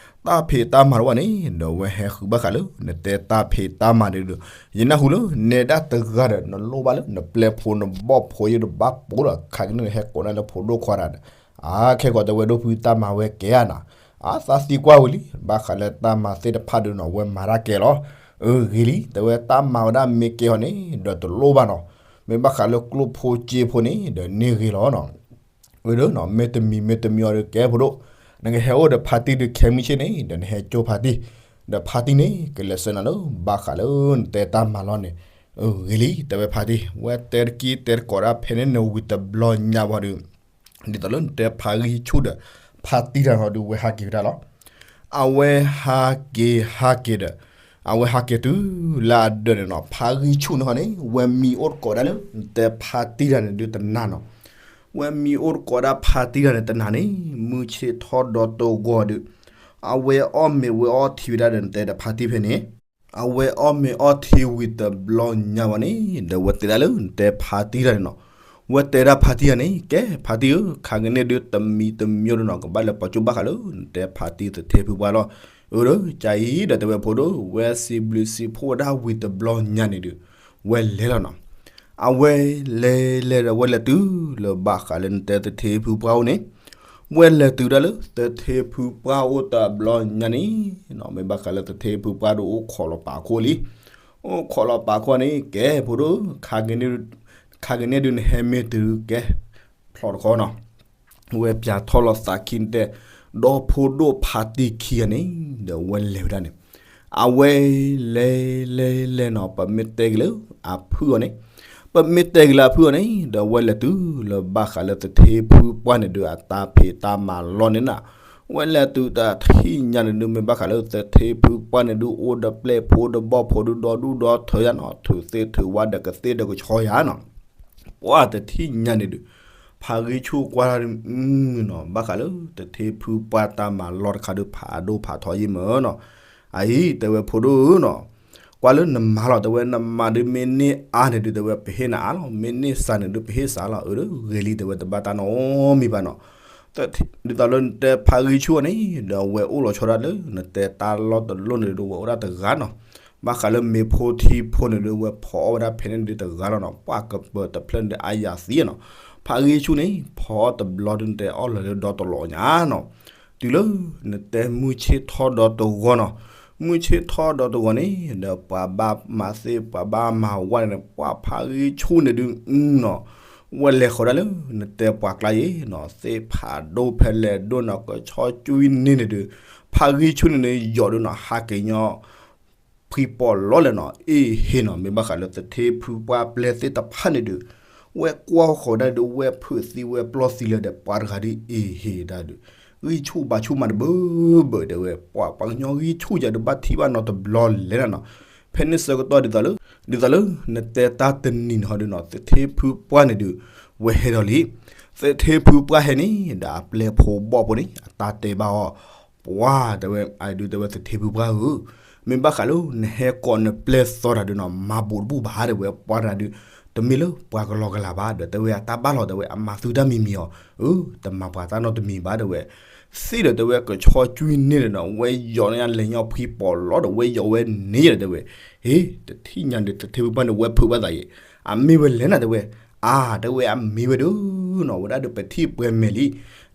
တၢ်ဖံးတၢ်မၤတအိၣ်ဘၣ်န့ၣ် ဒီးဝဲဟဲဃုဘၣ်ဃးလၢ နတဲတၢ်ဖံးတၢ်မၤဒုးဒီး ယနၢ်ဟူလၢ နဲဒၣ်တဂၤဒီး နလိၣ်ဘၣ်လၢ နပျဲၢ်ဖိနဘီၣ်ဖိယဲၢ်ဒီးဘၣ်ပိာ်ဒီး ခါကန့ၣ်ဟဲကိးဒၣ်လၢဖိဒိၣ်ခွါတဂၤဒီး အါ ခဲကီးတဲဝဲ ဒိၣ်ဖု တၢ်မၤဝဲကဲဧါနၤ, အါ သးသံကွၢ်ဝံၤလံ ဘၣ်ဃးလၢတၢ်မၤသ့ၣ်တဖၣ်ဒုးနီၤ ဝဲမၤတၢ်ကဲလီၤ, အၢ ဂ့ၤလံ တဲဝဲ တၢ်မၤဝဲဒၣ်မ့ၢ်ကဲဟီန့ၣ် ဒီးတလိၣ်ဘၣ်နီၤ, မ့ၢ်ဘၣ်ဃးလၢကျိၣ်ဖိစ့ဖိန့ၣ် ဒီးန့ၢ်ဂ့ၤလီၤနီၤ, အၢ ဒီး မ့တမံၤမ့တမံၤအီၤဒီးကဲဖိဒိၣ်, နကဟဲအိၣ်ဒီးဖါတံၢ်ဒုးခဲမုၢ်ဆ့ၣ်န့ၣ် ဒီးနဟဲကၠိဖါတံၢ်, ဒီးဖါတံၢ်န့ၣ် ကလဲၤဆှၢနၤလၢဘၣ်ဃးလၢနတဲတၢ်မၤလီၢ်န့ၣ်, ဂ့ၤလံ တဲဝဲဖါတံၢ်, ဝဲတဲတက့ၢ်တဲတကိးဒၣ်ဖဲန့ၣ် နဝံၤတဘျီညါဝံၤဒီး, ဒ်သိးလၢနတဲဖါဂံၢ်ဆူၣ်ဒီး ဖါတံၢ်တၢ်န့ၣ်ဒီး ဝဲဟးက့ၤဝဲဒၣ်လီၤ. အဝဲဟးက့ၤဟးက့ၤဒီး, အဝဲဟးက့ၤတုၤလၢအဒၢးန့ၣ်နီၤ, ဖါဂံၢ်ဆူၣ်န့ၣ်ဟီန့ၣ် ဝဲမံအိၣ်တကိးဒၣ်လၢ နတဲဖါတံၢ်တၢ်န့ၣ်ဒုးတနၤနီၤ. ဝဲမံအိၣ်တကိးဒၣ်ဖါတံၢ်တၢ်န့ၣ်တနၤန့ၣ်, မုၢ်ဆ့ၣ်ထီၣ်ဒီးတဂီၤဒီး, အဝဲအီၣ်မ့ၤဝဲအီထံဝဲဒၣ်ဒီး နတဲဒီးဖါတံၢ်ဖဲန့ၣ်, အဝဲအီၣ်မ့ၤအီထံဝံၤတဘျီညါဝံၤန့ၣ် ဒီးဝဲတဲဒၣ်လၢနတဲဖါတံၢ်တၢ်န့ၣ်နီၤ. ဝဲတဲဒၣ်ဖါတံၢ်တၢ်န့ၣ်, ကဲ ဖါတံၢ်ဧၢ, ခါကန့ၣ်ဒုးတမံၤတမံၤဒီးနီၤ ကဘၣ်လဲၤပိာ်ကၠိဘၣ်ဃးလၢ နတဲဖါတံၢ်သထ့ဖုပှၢ်လီၤ. အၢဒီး ကါအံၤဒီးတဲဝဲဖိဒိၣ် ဝဲစံးဘျုးစံးဖှိၣ်ဝဲဒၣ်ဝံၤတဘျီညါန့ၣ်ဒုး ဝဲလဲၤလီၤနီၤ. အဝဲလဲၤလဲၤဒီး ဝဲလဲၤတုၤလၢဘၣ်ဃးလၢနတဲသထ့ဖုပှၢ်အိၣ်န့ၣ်, ဝဲလဲၤတုၤဒၣ်လၢသထ့ဖုပှၢ်အိၣ်တဘျီညါန့ၣ်, မ့ၢ်ဘၣ်ဃးလၢသထ့ဖုပှၢ်ဒီးအိၣ်ခိးလီၤပာ်ခိၣ်လံ. အိၣ်ခိးလီၤပာ်ခိၣ်န့ၣ် ကဲဖိဒိၣ်, ခါကန့ၣ်ဒုးနဟဲမ့ၢ်တုၤကဲ ဖျီတခီနီၤ. ဝဲပၠးထီၣ်လီၤသးခံနတဲ, ဒီဖိဒိၣ်ဖါတံၢ်ခံဂၤန့ၣ် ဒီးဝဲလဲၤဝဲဒၣ်န့ၣ်, အဝဲလဲၤလဲၤလဲၤနီၤ ပမ့ၢ်တဲက့ၤလၢအဖုၣ်အီၤန့ၣ်, ပမ့ၢ်တဲက့ၤလၢအဖုၣ်အီၤန့ၣ် ဒီးဝဲလဲၤတုၤလၢဘၣ်ဃးလၢသထ့ဖုပှၢ်န့ၣ်ဒုး အတၢ်ဖံးတၢ်မၤလီၢ်န့ၣ်နီၤ. ဝဲလဲၤတုၤတထံၣ်ညါန့ၣ်ဒုး မ့ၢ်ဘၣ်ဃးလၢသထ့ဖုပှၢ်န့ၣ်ဒုး အိၣ်ဒီးပျဲၢ်ဖိဒီးဘီၣ်ဖိဒုး ဒီဒူၣ်ဒီထၢယါနီၤ, ထုးသ့ၣ်ထုးဝါဒီးကသ့ၣ်ဒီးကဆီယါနီၤ. ပှၢ်တထံၣ်ညါန့ၣ်ဒုး ဖါဂံၢ်ဆူၣ်ကွၢ်ဒၣ်ဒုးနီၤ ဘၣ်ဃးလၢသထ့ဖုပှၢ်တၢ်မၤလီၢ်တခါဒုး ဖးဒိၣ်ဖးထီယံာ်မၢ်နီၤ. အအံၤတဲဝဲဖိဒိၣ်ဧၢနီၤ, ကွၢ်လၢနမၤလီၤ တဲဝဲ နမၤဒုးမ့ၢ်န့ၢ်အါန့ၣ်ဒုး တဲဝဲ ပဟ့ၣ်နၤအါလီၤ, မ့ၢ်န့ၢ်စှၤန့ၣ်ဒုး ပဟ့ၣ်စှၤလီၤ. အၢ ဂ့ၤလံ တဲဝဲ တဘၣ်တၢ်နီတမံၤဘၣ်နီၤ. ဒ်သိးလၢနတဲဖါဂံၢ်ဆူၣ်အီၤန့ၣ် ဒီးအဝဲအိၣ်လီၤဆီဒၣ်လၢ နတဲတၢ်လီၢ်တလီၢ်န့ၣ်ဒုး ဝဲအိၣ်ဒၣ်တဂၤနီၤ. ဘၣ်ဃးလၢမ့ၤဖိထံဖိန့ၣ်ဒုး ဝဲဖီအီၣ်ဝဲဒၣ်ဖဲန့ၣ်ဒုးတဂၤလီၤနီၤ. ပှၢ်ကပၢၤတဖျၢၣ်န့ၣ်ဒုး အါယၤသံနီၤ. ဖါဂံၢ်ဆူၣ်န့ၣ် ဖီအီၣ်တဘျီဒုး နတဲအီၣ်လၢၤလၢဒီတလီၤညါနီၤ. တုၤလၢနတဲမုၢ်ဆ့ၣ်ထီၣ်ဒီတဂီၤနီၤ. မုၢ်ဆ့ၣ်ထီၣ်ဒီတဂီၤန့ၣ် ဒီးပှၤဘၣ်မၤသ့ၣ် ပှၤဘၣ်မၤဝါန့ၣ် ပှၢ်ဖါဂံၢ်ဆူၣ်န့ၣ်ဒုးနီၤ, ဝဲလဲၤဃီၤဒၣ်လၢ နတဲပှၤကျါယံၤနီၤ သ့ၣ်ဖးဒိၣ်ဖဲလဲၣ်ဒိၣ်နီၤ ကဆီကွံန့ၢ်န့ၣ်ဒုး ဖါဂံၢ်ဆူၣ်န့ၣ်န့ၣ် ယီၤဒုးနီၤ ဟးက့ၤညီ ဖှံပီၣ်လီၤလဲၣ်နီၤ အ့ၣ်ဟ့ၣ်နီၤ. မ့ၢ်ဘၣ်ဃးလၢသထ့ဖုပှၢ်ပျဲၢ်သ့ၣ်တဖၣ်န့ၣ်ဒုး ဝဲကွၢ်ဃီၤဒၣ်ဒုး ဝဲဖုးသံဝဲပျီၢ်သံလၢၤဒီး ပှၤတဂၤဒုးအ့ၣ်ဟ့ၣ်ဒၣ်ဒုး ဂံၢ်ဆူၣ်ဘါဆူၣ်မးတဘၢဘၢတဲဝဲ ပှၤပှၤကညီဂံၢ်ဆူၣ်ယၤဒုး ဘၣ်ထံၣ်ဘၣ်နီတဘျီလဲၣ်နီၤ. ဖဲန့ၣ်ဆၢကတီၢ်ဒ်သိးလၢ ဒ်သိးလၢ နတဲတၢ်တနံၤန့ၣ်ဟီဒုးနီၤ သထ့ဖုပှၢ်န့ၣ်ဒုး ဝဲဟဲဒီးလံ. သထ့ဖုပှၢ်ဟဲန့ၣ် ဒီးအပျဲၢ်ဖိဘီၣ်ဖိန့ၣ် အတၢ်တဲဘၣ်အီၤ ပှၢ်တဲဝဲ အဒုးတဲဝဲသထ့ဖုပှၢ်ဧၢ, မ့ၢ်ဘၣ်ဃးလၢနဟဲကိးနပျဲၢ်သီတၢ်ဒုးနီၤ မၤဘူးတဘူၣ်ဘၣ်တဲဝဲ ပှၢ်တၢ်ဒုး တမ့ၢ်လၢပှၤကလီၤကလးဘၣ် ဒီးတဲဝဲအတၢ်ဘၣ်လီၤတဲဝဲ အမၤသုတၢ်မံၤမံၤအီၤ, အၢ တမၤပှၤတၢ်နီတမံၤဘၣ်တဲဝဲ သ့ၣ်ဒီးတဲဝဲကဆီကွံန့ၢ်ဒီးနီၤ ဝဲယီၤန့ၢ်လဲၤညီဖှံပီၣ်လီၤဒီး ဝဲယီၤဝဲန့ၢ်ဒီးတဲဝဲ, ဟ့ၣ် တထံၣ်ညါဒီးသထ့ဖုပှၢ်န့ၣ် ဝဲဖုးဘၣ်သးယံၤ, အမ့ၢ်ဝဲလဲၣ်နၤတဲဝဲ, အါ တဲဝဲအမ့ၢ်ဝဲဒုးနီၤ ဝဲဒၣ်ဒီးပထံၣ်ပှဲၤမဲာ်လံ,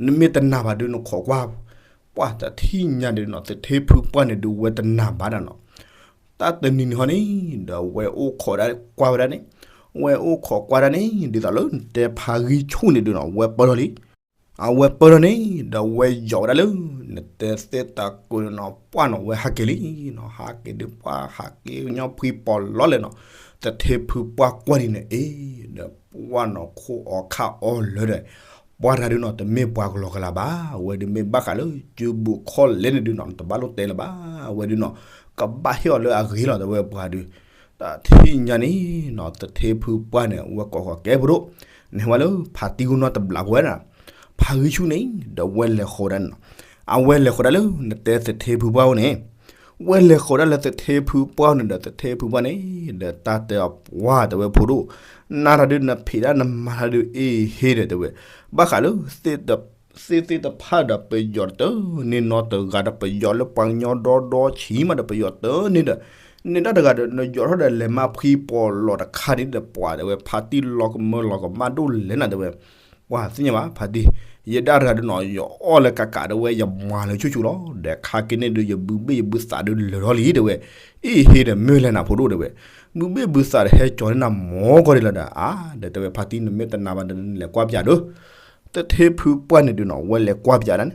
နမ့ၢ်တနာ်ဘၣ်ဒုးနခိးကွၢ် ပှၢ်တထံၣ်ညါန့ၣ်နီၤ သထ့ဖုပှၢ်န့ၣ်ဒုး ဝဲတနာ်ဘၣ်ဒၣ်နီၤ. တၢ်တနံၤန့ၣ်ဟီန့ၣ် ဒီးဝဲအိၣ်ခိးဒၣ်ကွၢ်ဝဲဒၣ်န့ၣ်, ဝဲအိၣ်ခိးကွၢ်ဒၣ်န့ၣ် ဒ်သိးလၢနတဲဖါဂံၢ်ဆူၣ်န့ၣ်ဒုးနီၤ ဝဲပၢၢ်ထီၣ်လံ. အဝဲပၢၢ်ထီၣ်န့ၣ် ဒီးဝဲယီၤဝဲဒၣ်လၢ နတဲသ့ၣ်တၢ်ကိးန့ၣ်နီၤ ပှၢ်နီၤ ဝဲဟးက့ၤလံနီၤ ဟးက့ၤဒုးပှၢ်ဟးက့ၤညီဖှံပီၣ်လီၤလဲၣ်နီၤ. သထ့ဖုပှၢ်ကွၢ်ဒ်န့ၣ်အ့ၣ် ဒီးပှၢ်နီၤခိၣ်အီၤခါအီၤလၢဒီး ပှၢ်တၢ်ဒုးနီၤ တမ့ၢ်ပှၤကလီၤကလးဘၣ်, အဝဲဒုးမ့ၢ်ဘၣ်ဃးလၢ ကၠူဘူးခီၣ်လဲၣ်န့ၣ်ဒုးနီၤ တဘၣ်လိၣ်တဲလၢၤဘၣ်, အဝဲဒုးနီၤ ကဘၣ်ဟ့ၣ်အီၤလၢအဂ့ၤလီၤ တဲဝဲပှၤဒုး. တၢ်ထံၣ်ညါန့ၣ်နီၤ သထ့ဖုပှၢ်န့ၣ် အဝဲကိးဃီၤကဲဖိဒိၣ်, နဟဲဝဲလၢဖါတံၢ်ဂီၢ်နီတဘျီဖိဝဲဒၣ်, ဖါဂံၢ်ဆူၣ်န့ၣ် ဒီးဝဲလဲၤဃီၤဒၣ်န့ၣ်နီၤ, အဝဲလဲၤဃီၤဒၣ်လၢ နတဲသထ့ဖုပှၢ်အိၣ်န့ၣ် ဝဲလဲၤဃီၤဒၣ်လၢသထ့ဖုပှၢ်န့ၣ်ဒီး သထ့ဖုပှၢ်န့ၣ် ဒီးတၢ်တဲအီၤပှၢ်တဲဝဲဖိဒိၣ်, နၤတၢ်ဒုးနဖံးတၢ်နမၤတၢ်ဒုးအ့ၣ်ဟ့ၣ်ဒီးတဲဝဲ, ဘၣ်ဃးလၢ သ့ၣ်သ့ၣ်တဖၣ်ဒီးပယီၤတန့ၢ်နီတဂၤဒီး ပယီၤလၢပှၤကညီဒီဒီဆံးမးဒီး ပယီၤတန့ၢ်ဒီး န့ၢ်တၢ်တဂၤဒီး နယီၤထီၣ်ဒီးလဲၤမၤဖှံပီၣ်လီၤတခါန့ၣ်ဒီး ပှၢ်တဲဝဲ ဖါတံၢ်လီၤကမၢလီၤကမၣ်ဒိၣ်လဲၣ်နၤတဲဝဲ, ပှၢ်သ့ၣ်ညါဘၣ် ဖါတံၢ်, ယဒၣ်တဂၤဒုးနီၤ ယအီၣ်လၢကးကးတဲဝဲ ယမၤလၢဆူၣ်ဆူၣ်လီၤ, ဒီးခါက့ၤန့ၣ်ဒုး ယဘုဘ့ၣ်ယဘုသးဒုးလၢာ်ထီၣ်လံတဲဝဲ, အ့ၣ်ဟ့ၣ်ဒီးမ့ၢ်လဲၣ်နၤဖိဒိၣ်တဲဝဲ, ဘုဘ့ၣ်ဘုသးဒီးဟဲကၠီၤန့ၢ်နၤမီၤကီၢ်ဒ်လီၤဒီး အါ ဒီးတဲဝဲ ဖါတံၢ်နမ့ၢ်တနာ်ဘၣ်ဒီး နလဲၤကွၢ်ပၠးဒုး, သထ့ဖုပှၢ်န့ၣ်ဒုးနီၤ ဝဲလဲၤကွၢ်ပၠးဒၣ်န့ၣ်,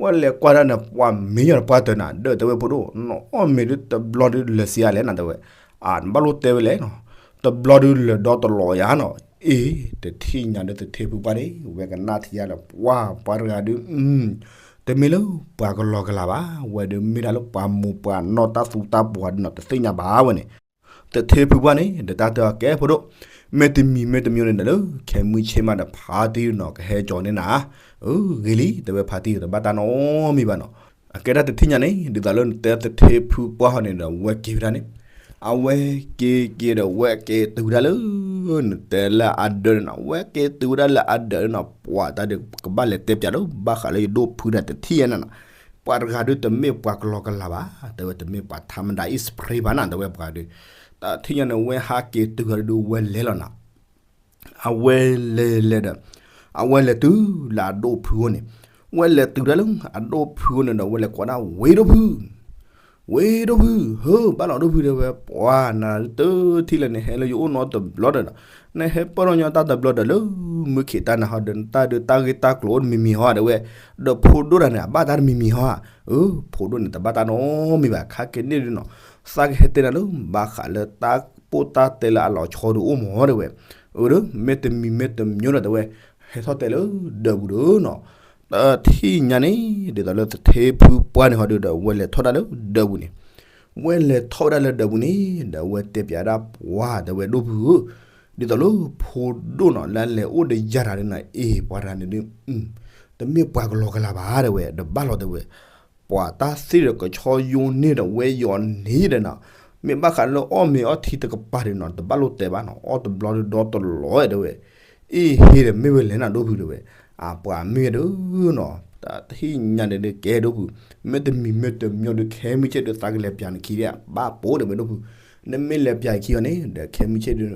ဝဲလဲၤကွၢ်ဒၣ်န့ၣ် ပှၤမ့ၢ်ညီဒီးပှၤတၢၢ်နၤ ဒီးတဲဝဲဖိဒိၣ် နအီၣ်မ့ၤဒုးတဘျီဒုးလဲၤစံးအါလဲၣ်နၤ တဲဝဲ, အနဘၣ်လိၣ်တဲဝဲလဲၣ်နီၤ, တဘျီဒုးလဲၤဒီတလီၤယၤနီၤ, အ့ တထံၣ်ညါဒုးသထ့ဖုပှၢ်န့ၣ် ဝဲကနၣ်ထံယါလၢ ပှၤပှၤတဂၤဒုး တမ့ၢ်လၢပှၤကလီကလၤဘၣ်, ဝဲဒုးမ့ၢ်ဒၣ်လၢပှၤမိၢ်ပှၤနီၢ်တၢ်သူတၢ်ပှၤဒုးနီၤ တသ့ၣ်ညါဘၣ်ဝဲန့ၣ်, သထ့ဖုပှၢ်န့ၣ် ဒီးတၢ်တဲအီၤကဲဖိဒိၣ်, မ့တမံၤမ့တမံၤန့ၣ်ဒီးလၢ ခဲမုၢ်ဆ့ၣ်မးဒီးဖါတံၢ်နီၤ ကဟဲကၠီၤန့ၢ်နၤ, အၢ ဂ့ၤလံ တဲဝဲဖါတံၢ် တဘၣ်တၢ်နီတမံၤဘၣ်နီၤ, အကဲဒၣ်တထံၣ်ညါန့ၣ် ဒ်သိးလၢနတဲသထ့ဖုပှၢ်ဟီန့ၣ်ဒီး ဝဲက့ၤဝဲဒၣ်န့ၣ်, အဝဲက့ၤက့ၤဒီးဝဲက့ၤတုၤဝဲဒၣ်လၢ နတဲလၢအဒၢးန့ၣ်နီၤ ဝဲက့ၤတုၤဝဲဒၣ်လၢအဒၢးန့ၣ်နီၤ ပှၤတၢ်ဒုးကဘၣ်လဲၤတဲပၠးလၢ ဘၣ်ဃးလၢယဒိၣ်ဖုဒၣ်တထံၣ်ညါန့ၣ်နီၤ, ပှၤတဂၤဒုးတမ့ၢ်ပှၤကလီကလၤဘၣ်, တဲဝဲတမ့ၢ်ပှၤထးမဒၤအံၣ် စဖရ့ဘၣ်နၤ တဲဝဲပှၤဒုး, တထံၣ်ညါန့ၣ် ဝဲဟးက့ၤတုၤဃီဒုးဝဲလဲၤလီၤနၤ အဝဲလဲၤလဲၤဒီး အဝဲလဲၤတုၤလၢအဒိၣ်ဖုအိၣ်န့ၣ်, ဝဲလဲၤတုၤဒၣ်လၢအဒိၣ်ဖုအိၣ်န့ၣ်ဒီး ဝဲလဲၤကိးဒၣ်ဝ့ၢ်ဒိၣ်ဖု, ဝ့ၢ်ဒိၣ်ဖု, ဟၢ ဘၣ်လီၤဒိၣ်ဖု တဲဝဲ, ပှၤနၤတထံၣ်လၢနဟဲလၢယအိၣ်နီတဘျီဒီးနီၤ, နဟဲပၢၢ်ထီၣ်ညီတၢ်တဘျီဒီးလၢ မုၢ်ခံးတၢ်နၤဟီဒီး နတၢ်ဒုးတၢ်ဂ့ၢ်တၢ်ကျိၤအိၣ်တမံၤမံၤဟီ တဲဝဲ, ဒီးဖိဒိၣ်တဂၤန့ၣ် အဘၣ်တၢ်တမံၤမံၤဟီဧါ, အၢ ဖိဒိၣ်န့ၣ် တဘၣ်တၢ်နီတမံၤဘၣ် ခါက့ၤန့ၣ်ဒုးနီၤ, သးကဟဲတဲနၤလၢ ဘၣ်ဃးလၢတၢ်ပိၢ်တၢ်တဲလၢအလီၤဆီဒုးအိၣ်မး တဲဝဲ, အၢ ဒီး မ့တမံၤမ့တမံၤဒီး တဲဝဲ, ဟဲထီၣ်တဲလၢဒၢးပူၤဒီးနီၤ, တထံၣ်ညါန့ၣ် ဒ်သိးလၢသထ့ဖုပှၢ်န့ၣ်ဟီဒုးဒီး ဝဲလဲၤထီၣ်ဒၣ်လၢဒၢးပူၤန့ၣ်, ဝဲလဲၤထီၣ်ဝဲဒၣ်လၢဒၢးပူၤန့ၣ် ဒီးဝဲတဲပၠးဒၣ်ပှၤ တဲဝဲဒိၣ်ဖုဧၢ, ဒ်သိးလၢဖိဒိၣ်နီၤ လၢလဲၤအိၣ်ဒီးယၤတဂၤန့ၣ်နီၤ အ့ၣ် ပှၤတဂၤန့ၣ်ဒုး တမ့ၢ်ပှၤကလီကလၤဘၣ် တဲဝဲ, ဒီးဘၣ်လီၤ တဲဝဲ ပှၤတၢ်သ့ၣ်ဒီးကဆီယိန့ၢ်ဒီးဝဲယီၤန့ၣ်ဒီးနီၤ, မ့ၢ်ဘၣ်ဃးလၢအီၣ်မ့ၤအီထံတကပၤဒီးနီၤ တဘၣ်လိၣ်တဲဘၣ်နီၤ အီၣ်တဘျီဒီးဒီတလီၤ တဲဝဲ, အ့ၣ် ဟ့ၣ်ဒီးမ့ၢ်ဝဲလဲၣ်နၤဒိၣ်ဖု တဲဝဲ, အပှၤမ့ၢ်ဝဲဒုးနီၤ တထံၣ်ညါန့ၣ်ဒုးကဲဒိၣ်ဖု, မ့တမံၤမ့တမံၤဒီး ခဲမုၢ်ဆ့ၣ်ဒုးသးကလဲၤပၠးနခံဒီး ဘၣ်ပိာ် တဲဝဲဒိၣ်ဖု, နမ့ၢ်လဲၤပၠးခံအီၤန့ၣ် ဒီးခဲမုၢ်ဆ့ၣ်ဒုး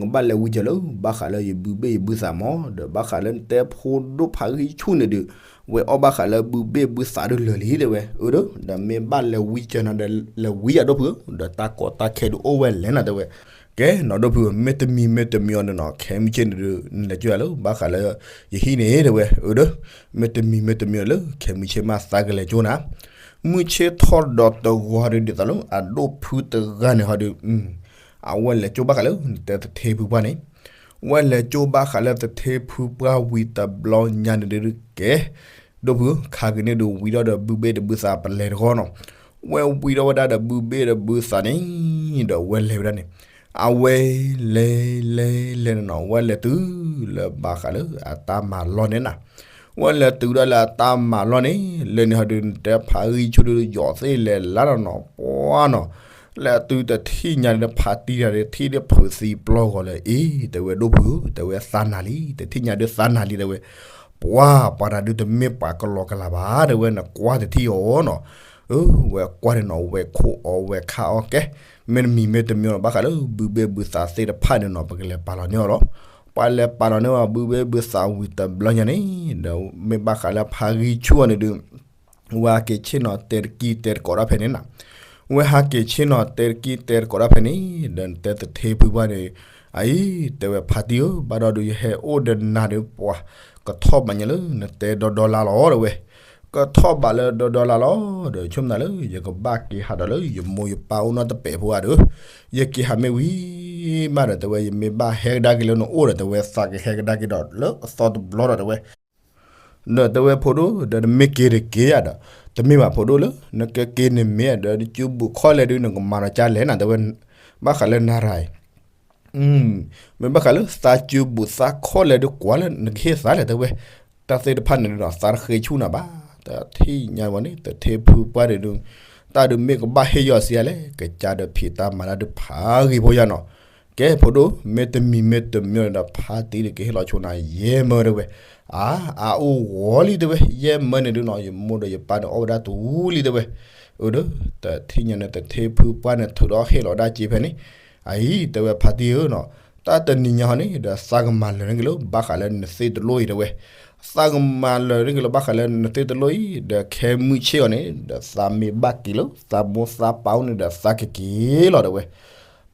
နကဘၣ်လဲၤဝံကၢၤလၢ ဘၣ်ဃးလၢယဘုဘ့ၣ်ယဘုသးမး ဒီးဘၣ်ဃးလၢနတဲဖိဒိၣ်ဖးဂံၢ်ဆူၣ်န့ၣ်ဒုး ဝဲအီၣ်ဘၣ်ဃးလၢဘုဘ့ၣ်ဘုသးဒုးလၢာ်လံ တဲဝဲ, အၢ ဒီး ဒီးမ့ၢ်ဘၣ်လဲၤဝံကၢၤနၤဒီး လဲၤဝံယၤဒိၣ်ဖု, ဒီးတၢ်ကီတၢ်ခဲဒုးအိၣ်ဝဲလဲၣ်နၤ တဲဝဲ, ကဲနီၤဒိၣ်ဖု မ့တမံၤမ့တမံၤအီၤန့ၣ်နီၤ ခဲမုၢ်ဆ့ၣ်န့ၣ်ဒုး နလဲၤကၠိယၤလၢ ဘၣ်ဃးလၢ ယဟံၣ်န့ၣ် တဲဝဲ, အၢ ဒီး မ့တမံၤမ့တမံၤအီၤလၢ ခဲမုၢ်ဆ့ၣ်မးသးကလဲၤကၠိနၤ မုၢ်ဆ့ၣ်ထီၣ်ဒီးတဂီၤဒီး ဒ်သိးလၢအဒိၣ်ဖုတဂၤန့ၣ်ဟီဒီး အဝဲလဲၤကၠိဘၣ်ဃးလၢ နတဲသထ့ဖုပှၢ်န့ၣ်, ဝဲလဲၤကၠိဘၣ်ဃးလၢသထ့ဖုပှၢ်ဝံၤတဘျီညါန့ၣ်ဒုးကဲ, ဒိၣ်ဖု ခါက့ၤန့ၣ်ဒုးဝံၤဒီးဒီးဘုဘ့ၣ်ဒီးဘုသးပလဲၤတဂီၢ်နီၤ, ဝဲဝံၤဒီးဝဲဒၣ်ဒီးဘုဘ့ၣ်ဒီးဘုသးန့ၣ် ဒီးဝဲလဲၤဝဲဒၣ်န့ၣ်, အဝဲလဲၤလဲၤလဲၤန့ၣ်နီၤ ဝဲလဲၤတုၤလၢဘၣ်ဃးလၢအတၢ်မၤလီၢ်န့ၣ်နၤ ဝဲလဲၤတုၤဒၣ်လၢအတၢ်မၤလီၢ်န့ၣ် လၢန့ၣ်ဟီဒုး နတဲဖးဂံၢ်ဆူၣ်ဒုး ယီၤသ့ၣ်လဲၤလါဒီးနီၤ ပှၢ်နီၤ, လဲၤတုၤတထံၣ်ညါန့ၣ် ဖးတံၢ်တဂၤဒီး ထံၣ်ဒၣ်ဖုးသံပျီၢ်ဂီၤလၢ အ့ၣ် တဲဝဲဒိၣ်ဖု တဲဝဲသးနၤလံ တထံၣ်ညါဒုးသးနၤလံ တဲဝဲ, ပှၤ ပှၤတဂၤဒုးတမ့ၢ်ပှၤကလီကလၤဘၣ် တဲဝဲ နကွၢ်တထံၣ်အီၤနီၤ, အၢ ဝဲကွၢ်န့ၣ်နီၤ ဝဲခိၣ်အီၤဝဲခါအီၤကဲ, မ့တမံၤမ့တမံၤအီၤ ဘၣ်ဃးလၢဘုဘ့ၣ်ဘုသးသ့ၣ်တဖၣ်န့ၣ်နီၤ ပကလဲၤပာ်လီၤန့ၢ်အီၤလီၤ, ပှၤလဲၤပာ်လီၤန့ၢ်အီၤ ဘုဘ့ၣ်ဘုသးဝံၤတဘျီညါန့ၣ် ဒီးမ့ၢ်ဘၣ်ဃးလၢဖးဂံၢ်ဆူၣ်အီၤန့ၣ်ဒုး ဝဲဟးက့ၤဆ့ၣ်နီၤတဲတကံၢ်တဲတကိးတၢ်ဖဲန့ၣ်နၤ, ဝဲဟးက့ၤဆ့ၣ်နီၤတဲတကံၢ်တဲတကိးတၢ်ဖဲန့ၣ် ဒီးနတဲသထ့ဖုပှၢ်န့ၣ်, အအံၤ တဲဝဲဖါတံၢ်ဧၢ ဘၣ်ဒီးဒုးယဟဲအိၣ်ဒီးနၤဒီးပှၤ ကထီၣ်ဘးညါလၢနတဲဒီဒီလါလီၤ တဲဝဲ, ကထီၣ်ဘးလၢဒီဒီလါလီၤ ဒီးဆိကမိၣ်လၢ ယကဘၣ်က့ၤဟးဒီးလၢယမိၢ်ယပၢ်အိၣ်နီတပဲာ်ဖိဧါဒီး, ယက့ၤဟးမ့ၢ်ဝံၤမးဒီး တဲဝဲ ယမ့ၢ်ဘၣ်ဟဲကဒါက့ၤလၢနအိၣ်ဒီး တဲဝဲ သးကဟဲကဒါက့ၤဒီးလၢအသီတဘျီဒီး တဲဝဲ ဒီးတဲဝဲဖိဒိၣ် ဒီးနမ့ၢ်က့ၤတက့ၤဧါဒီး, တမ့ၢ်ဘၣ်ဖိဒိၣ်လၢ နကက့ၤန့ၣ်မ့ၢ်ဒီး နစုဘူးခီၣ်လဲၣ်ဒုး နကမၤဒီးကၢ်လဲၣ်နၤ တဲဝဲ, ဘၣ်ဃးလၢနၤရၤအံၤ, မ့ၢ်ဘၣ်ဃးလၢသးစုဘူးသးခီၣ်လဲၣ်ဒုး ကွၢ်လၢနကဟ့ၣ်သးလဲၣ် တဲဝဲ, တၢ်သ့ၣ်တဖၣ်န့ၣ်ဒီး သးတဃ့ဆူၣ်နၤဘၣ်, တထံၣ်ညါဝဲန့ၣ် တထ့ဖုပှၢ်န့ၣ်ဒုး, တၢ်ဒုးမ့ၢ်ကဘၣ်ဟ့ၣ်ယီၤစံးယၤလဲၣ် ကစၢ်ဒီးဖံးတၢ်မၤတၢ်ဒုးဖးဂ့ၤဖိယါနီၤ ကဲဖိဒိၣ် မ့တမံၤမ့တမံၤဒီး ဖါတံၢ်ဒုးကဟ့ၣ်လီၤဆိနၤ ယဲၢ်မၢ တဲဝဲ, အါ အအိၣ်ဂီၤလံ တဲဝဲ, ယဲၢ်မၢန့ၣ်ဒုးနီၤ ယမိၢ်ဒီးယပၢ်န့ၣ်အီၣ်ဝဲဒၣ်တူၢ်လံ တဲဝဲ, အၢ ဒီး တထံၣ်ညါန့ၣ် တထ့ဖုပှၢ်န့ၣ် ထုးဒီးဟ့ၣ်လီၤဒၣ်စ့ဖဲန့ၣ်, အအံၤ တဲဝဲဖါတံၢ်ဧၢနီၤ, တၢ်တနံၤညါဟီန့ၣ်ဒီး သးကမၤလၢာ်န့ၢ်က့ၤလၢ ဘၣ်ဃးလၢနသ့ၣ်တလိၣ်အံၤ တဲဝဲ, သးကမၤလၢာ်န့ၢ်က့ၤလၢ ဘၣ်ဃးလၢနသ့ၣ်တလိၣ်အံၤ ဒီးခဲမုၢ်ဆ့ၣ်အီၤန့ၣ် ဒီးသးမ့ၢ်ဘၣ်က့ၤလၢ သးမိၢ်သးပၢ်အိၣ်န့ၣ်ဒီး သးကက့ၤလီၤ တဲဝဲ,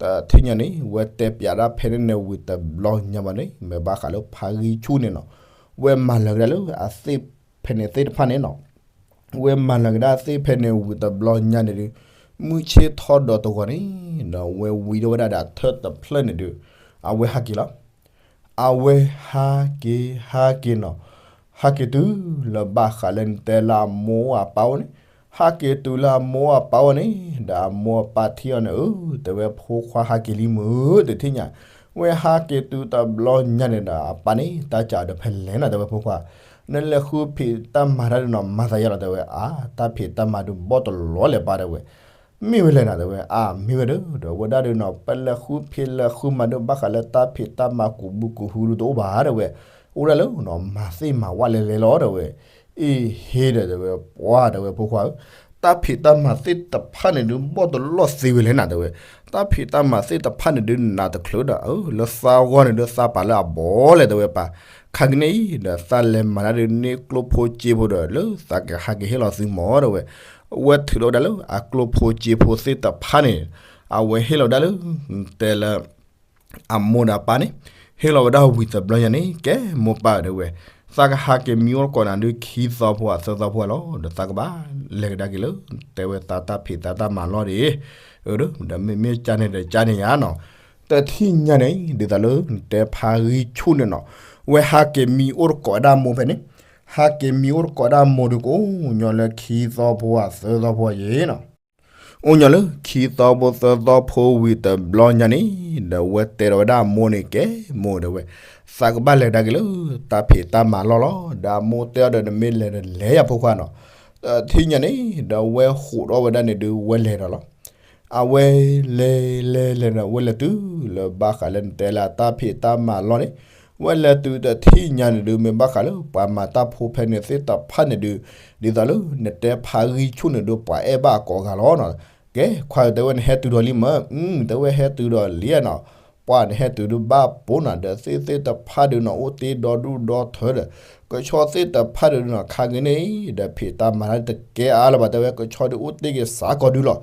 တထံၣ်ညါန့ၣ် ဝဲတဲပျးဒၣ်ဖဲန့ၣ်န့ၣ်ဝံၤတဘျီညါဘၣ်န့ၣ် မ့ၢ်ဘၣ်ဃးလၢဖါဂံၢ်ဆူၣ်န့ၣ်နီၤ, ဝဲမၤလၢာ်ကဒါလၢအသ့ၣ်ဖဲန့ၣ်သ့ၣ်တဖၣ်န့ၣ်နီၤ ဝဲမၤလၢကဒါသ့ၣ်ဖဲန့ၣ်ဝံၤတဘျီညါန့ၣ်ဒုး, မုၢ်ဆ့ၣ်ထီၣ်ဒီးတဂီၤန့ၣ်, ဒီးဝဲဝံၤဒီးဝဲဒၣ်ဒီးအထၢၣ်တဖျၢၣ်န့ၣ်ဒုး, အဝဲဟးက့ၤလီၤ. အဝဲဟးက့ၤ ဟးက့ၤနီၤ, ဟးက့ၤတုၤလၢဘၣ်ဃးလၢနတဲလၢအမိၢ်အပၢ်အိၣ်န့ၣ်, ဟးက့ၤတုၤလၢအမိၢ်အပၢ်အိၣ်န့ၣ်, ဒီးအမိၢ်အပၢ်ထံၣ်အီၤန့ၣ်, အၢ တဲဝဲဖိခွါဟးက့ၤလံမုၢ်တထံၣ်ညါ, ဝဲဟးက့ၤတုၤတဘျီညါန့ၣ်ဒီး အပၢ်န့ၣ် တၢ်စံးဒီးဖဲလဲၣ်နီၤ တဲဝဲဖိခွါ, နလဲၤဃုဖံးတၢ်မၤတၢ်ဒုးနီၤ မၤသးယါလီၤ တဲဝဲ, အါ တၢ်ဖံးတၢ်မၤဒုးဘီၣ်တလီၤလဲၤပၢ် တဲဝဲ, မ့ၢ်ဝဲလဲၣ်နီၤ တဲဝဲ, အါ မ့ၢ်ဝဲဒီး ဒီးဝဲဒၣ်ဒုးနီၤ ပလဲၤဃုဖံးလဲၤဃုမၤဒုးဘၣ်ဃးလၢတၢ်ဖံးတၢ်မၤကူးဘုကူးဟု ဒုးတအိၣ်ဘၣ် တဲဝဲ, အိၣ်ဒၣ်လၢနီၤ မၤသ့ၣ်မၤဝၣ်လဲၤလဲၤလီၤ တဲဝဲ, အ့ဟ့ဒီး တဲဝဲ, ပှၤ တဲဝဲ ဖိခွါဧၢ, တၢ်ဖံးတၢ်မၤသ့ၣ်တဖၣ်န့ၣ်ဒုး ဘီၣ်တလီၤသ့ဝဲလဲၣ်နၤ တဲဝဲ, တၢ်ဖံးတၢ်မၤသ့ၣ်တဖၣ်န့ၣ်ဒုး နးတချုးဒီး အၢ လၢသးဂီၢ်န့ၣ်ဒုး သးပာ်လၢအဘီၣ်လဲၣ် တဲဝဲပၢ်, ခါကနံၣ်အံၤဒီး သးလဲၤမၤတၢ်ဒုးန့ၢ်ကျိဖိစ့ဖိဒီး လၢသးကဟးက့ၤဟ့ၣ်လီၤသုမီၤ တဲဝဲ, အဝဲထုးလီၤဝဲဒၣ်လၢအကျိဖိစ့ဖိသ့ၣ်တဖၣ်န့ၣ်, အဝဲဟ့ၣ်လီၤဝဲဒၣ်လၢ တဲလၢ အမိၢ်ဒီးအပၢ်န့ၣ်, ဟ့ၣ်လီၤဝဲဒၣ်ဝံၤတဘျီညါန့ၣ် ကဲမိၢ်ပၢ် တဲဝဲ, သးကဟးက့ၤမံအိၣ်တကိးနၤဒုးခံသီဖိသၢသီဖိလီၤ ဒီးသးကဘၣ်လဲၤကဒါက့ၤလၢ တဲဝဲသးတၢ်ဖံးသးတၢ်မၤလီၢ်ဒံး, အၢ ဒီးမ့မ့ၢ်ကန့ၣ်ဒီးကန့ၣ်ယါနီၤ, တထံၣ်ညါန့ၣ် ဒ်သိးလၢနတဲဖါဂံၢ်ဆူၣ်န့ၣ်နီၤ, ဝဲဟးက့ၤမံအိၣ်တကိးဒၣ်မိၢ်ဖဲန့ၣ်, ဟးက့ၤမံအိၣ်တကိးဒၣ်မိၢ်ဒုးကိးညီလၢခံသီဖိသၢသီဖိယဲနီၤ အိၣ်ညီလၢခံသီဖိသၢသီဖိဝံၤတဘျီညါန့ၣ်, ဒီးဝဲတဲဒီးဝဲဒၣ်အမိၢ်န့ၣ် ကဲမိၢ် တဲဝဲ, သးကဘၣ်လဲၤကဒါက့ၤလၢ တၢ်ဖံးတၢ်မၤလီၢ်လီၤ, ဒီးအမိၢ်တဲအီၤဒီး နမ့ၢ်လဲၤဒီးလဲၤယၤဖိခွါနီၤ, တထံၣ်ညါန့ၣ် ဒီးဝဲဟးထီၣ်ဝဲဒၣ်န့ၣ်ဒုးဝဲလဲၤဒီးလီၤ, အဝဲလဲၤလဲၤလဲၤဒီး ဝဲလဲၤတုၤလၢဘၣ်ဃးလၢနတဲလၢအတၢ်ဖံးတၢ်မၤလီၢ်န့ၣ်, ဝဲလဲၤတုၤတထံၣ်ညါန့ၣ်ဒုး မ့ၢ်ဘၣ်ဃးလၢပှၤမၤတၢ်ဖိဖဲန့ၣ်သ့ၣ်တဖၣ်န့ၣ်ဒုး, ဒ်သိးလၢနတဲဖါဂံၢ်ဆူၣ်န့ၣ်ဒုး ပှၤအဲၣ်ဘၣ်အကိးဂၤလီၤနီၤ, ကဲခွါ တဲဝဲ နဟဲတုၤဒီးလံမၢ်, တဲဝဲဟဲတုၤဒီးလံနီၤ, ပှၤနဟဲတုၤဒုးဘၣ်ပိာ်နီၤ ဒီးသ့ၣ်သ့ၣ်တဖၣ်ဒုးနီၤ အိၣ်တ့ဒီဒူၣ်ဒီထၢဒီး, ကဆီသ့ၣ်တဖၣ်ဒုးနီၤ ခါက့ၤန့ၣ် ဒီးဖံးတၢ်မၤတၢ်တကဲအါလၢၤဘၣ် တဲဝဲ, ကဆီဒုးအိၣ်တ့က့ၤစးကီးဒုးလီၤ,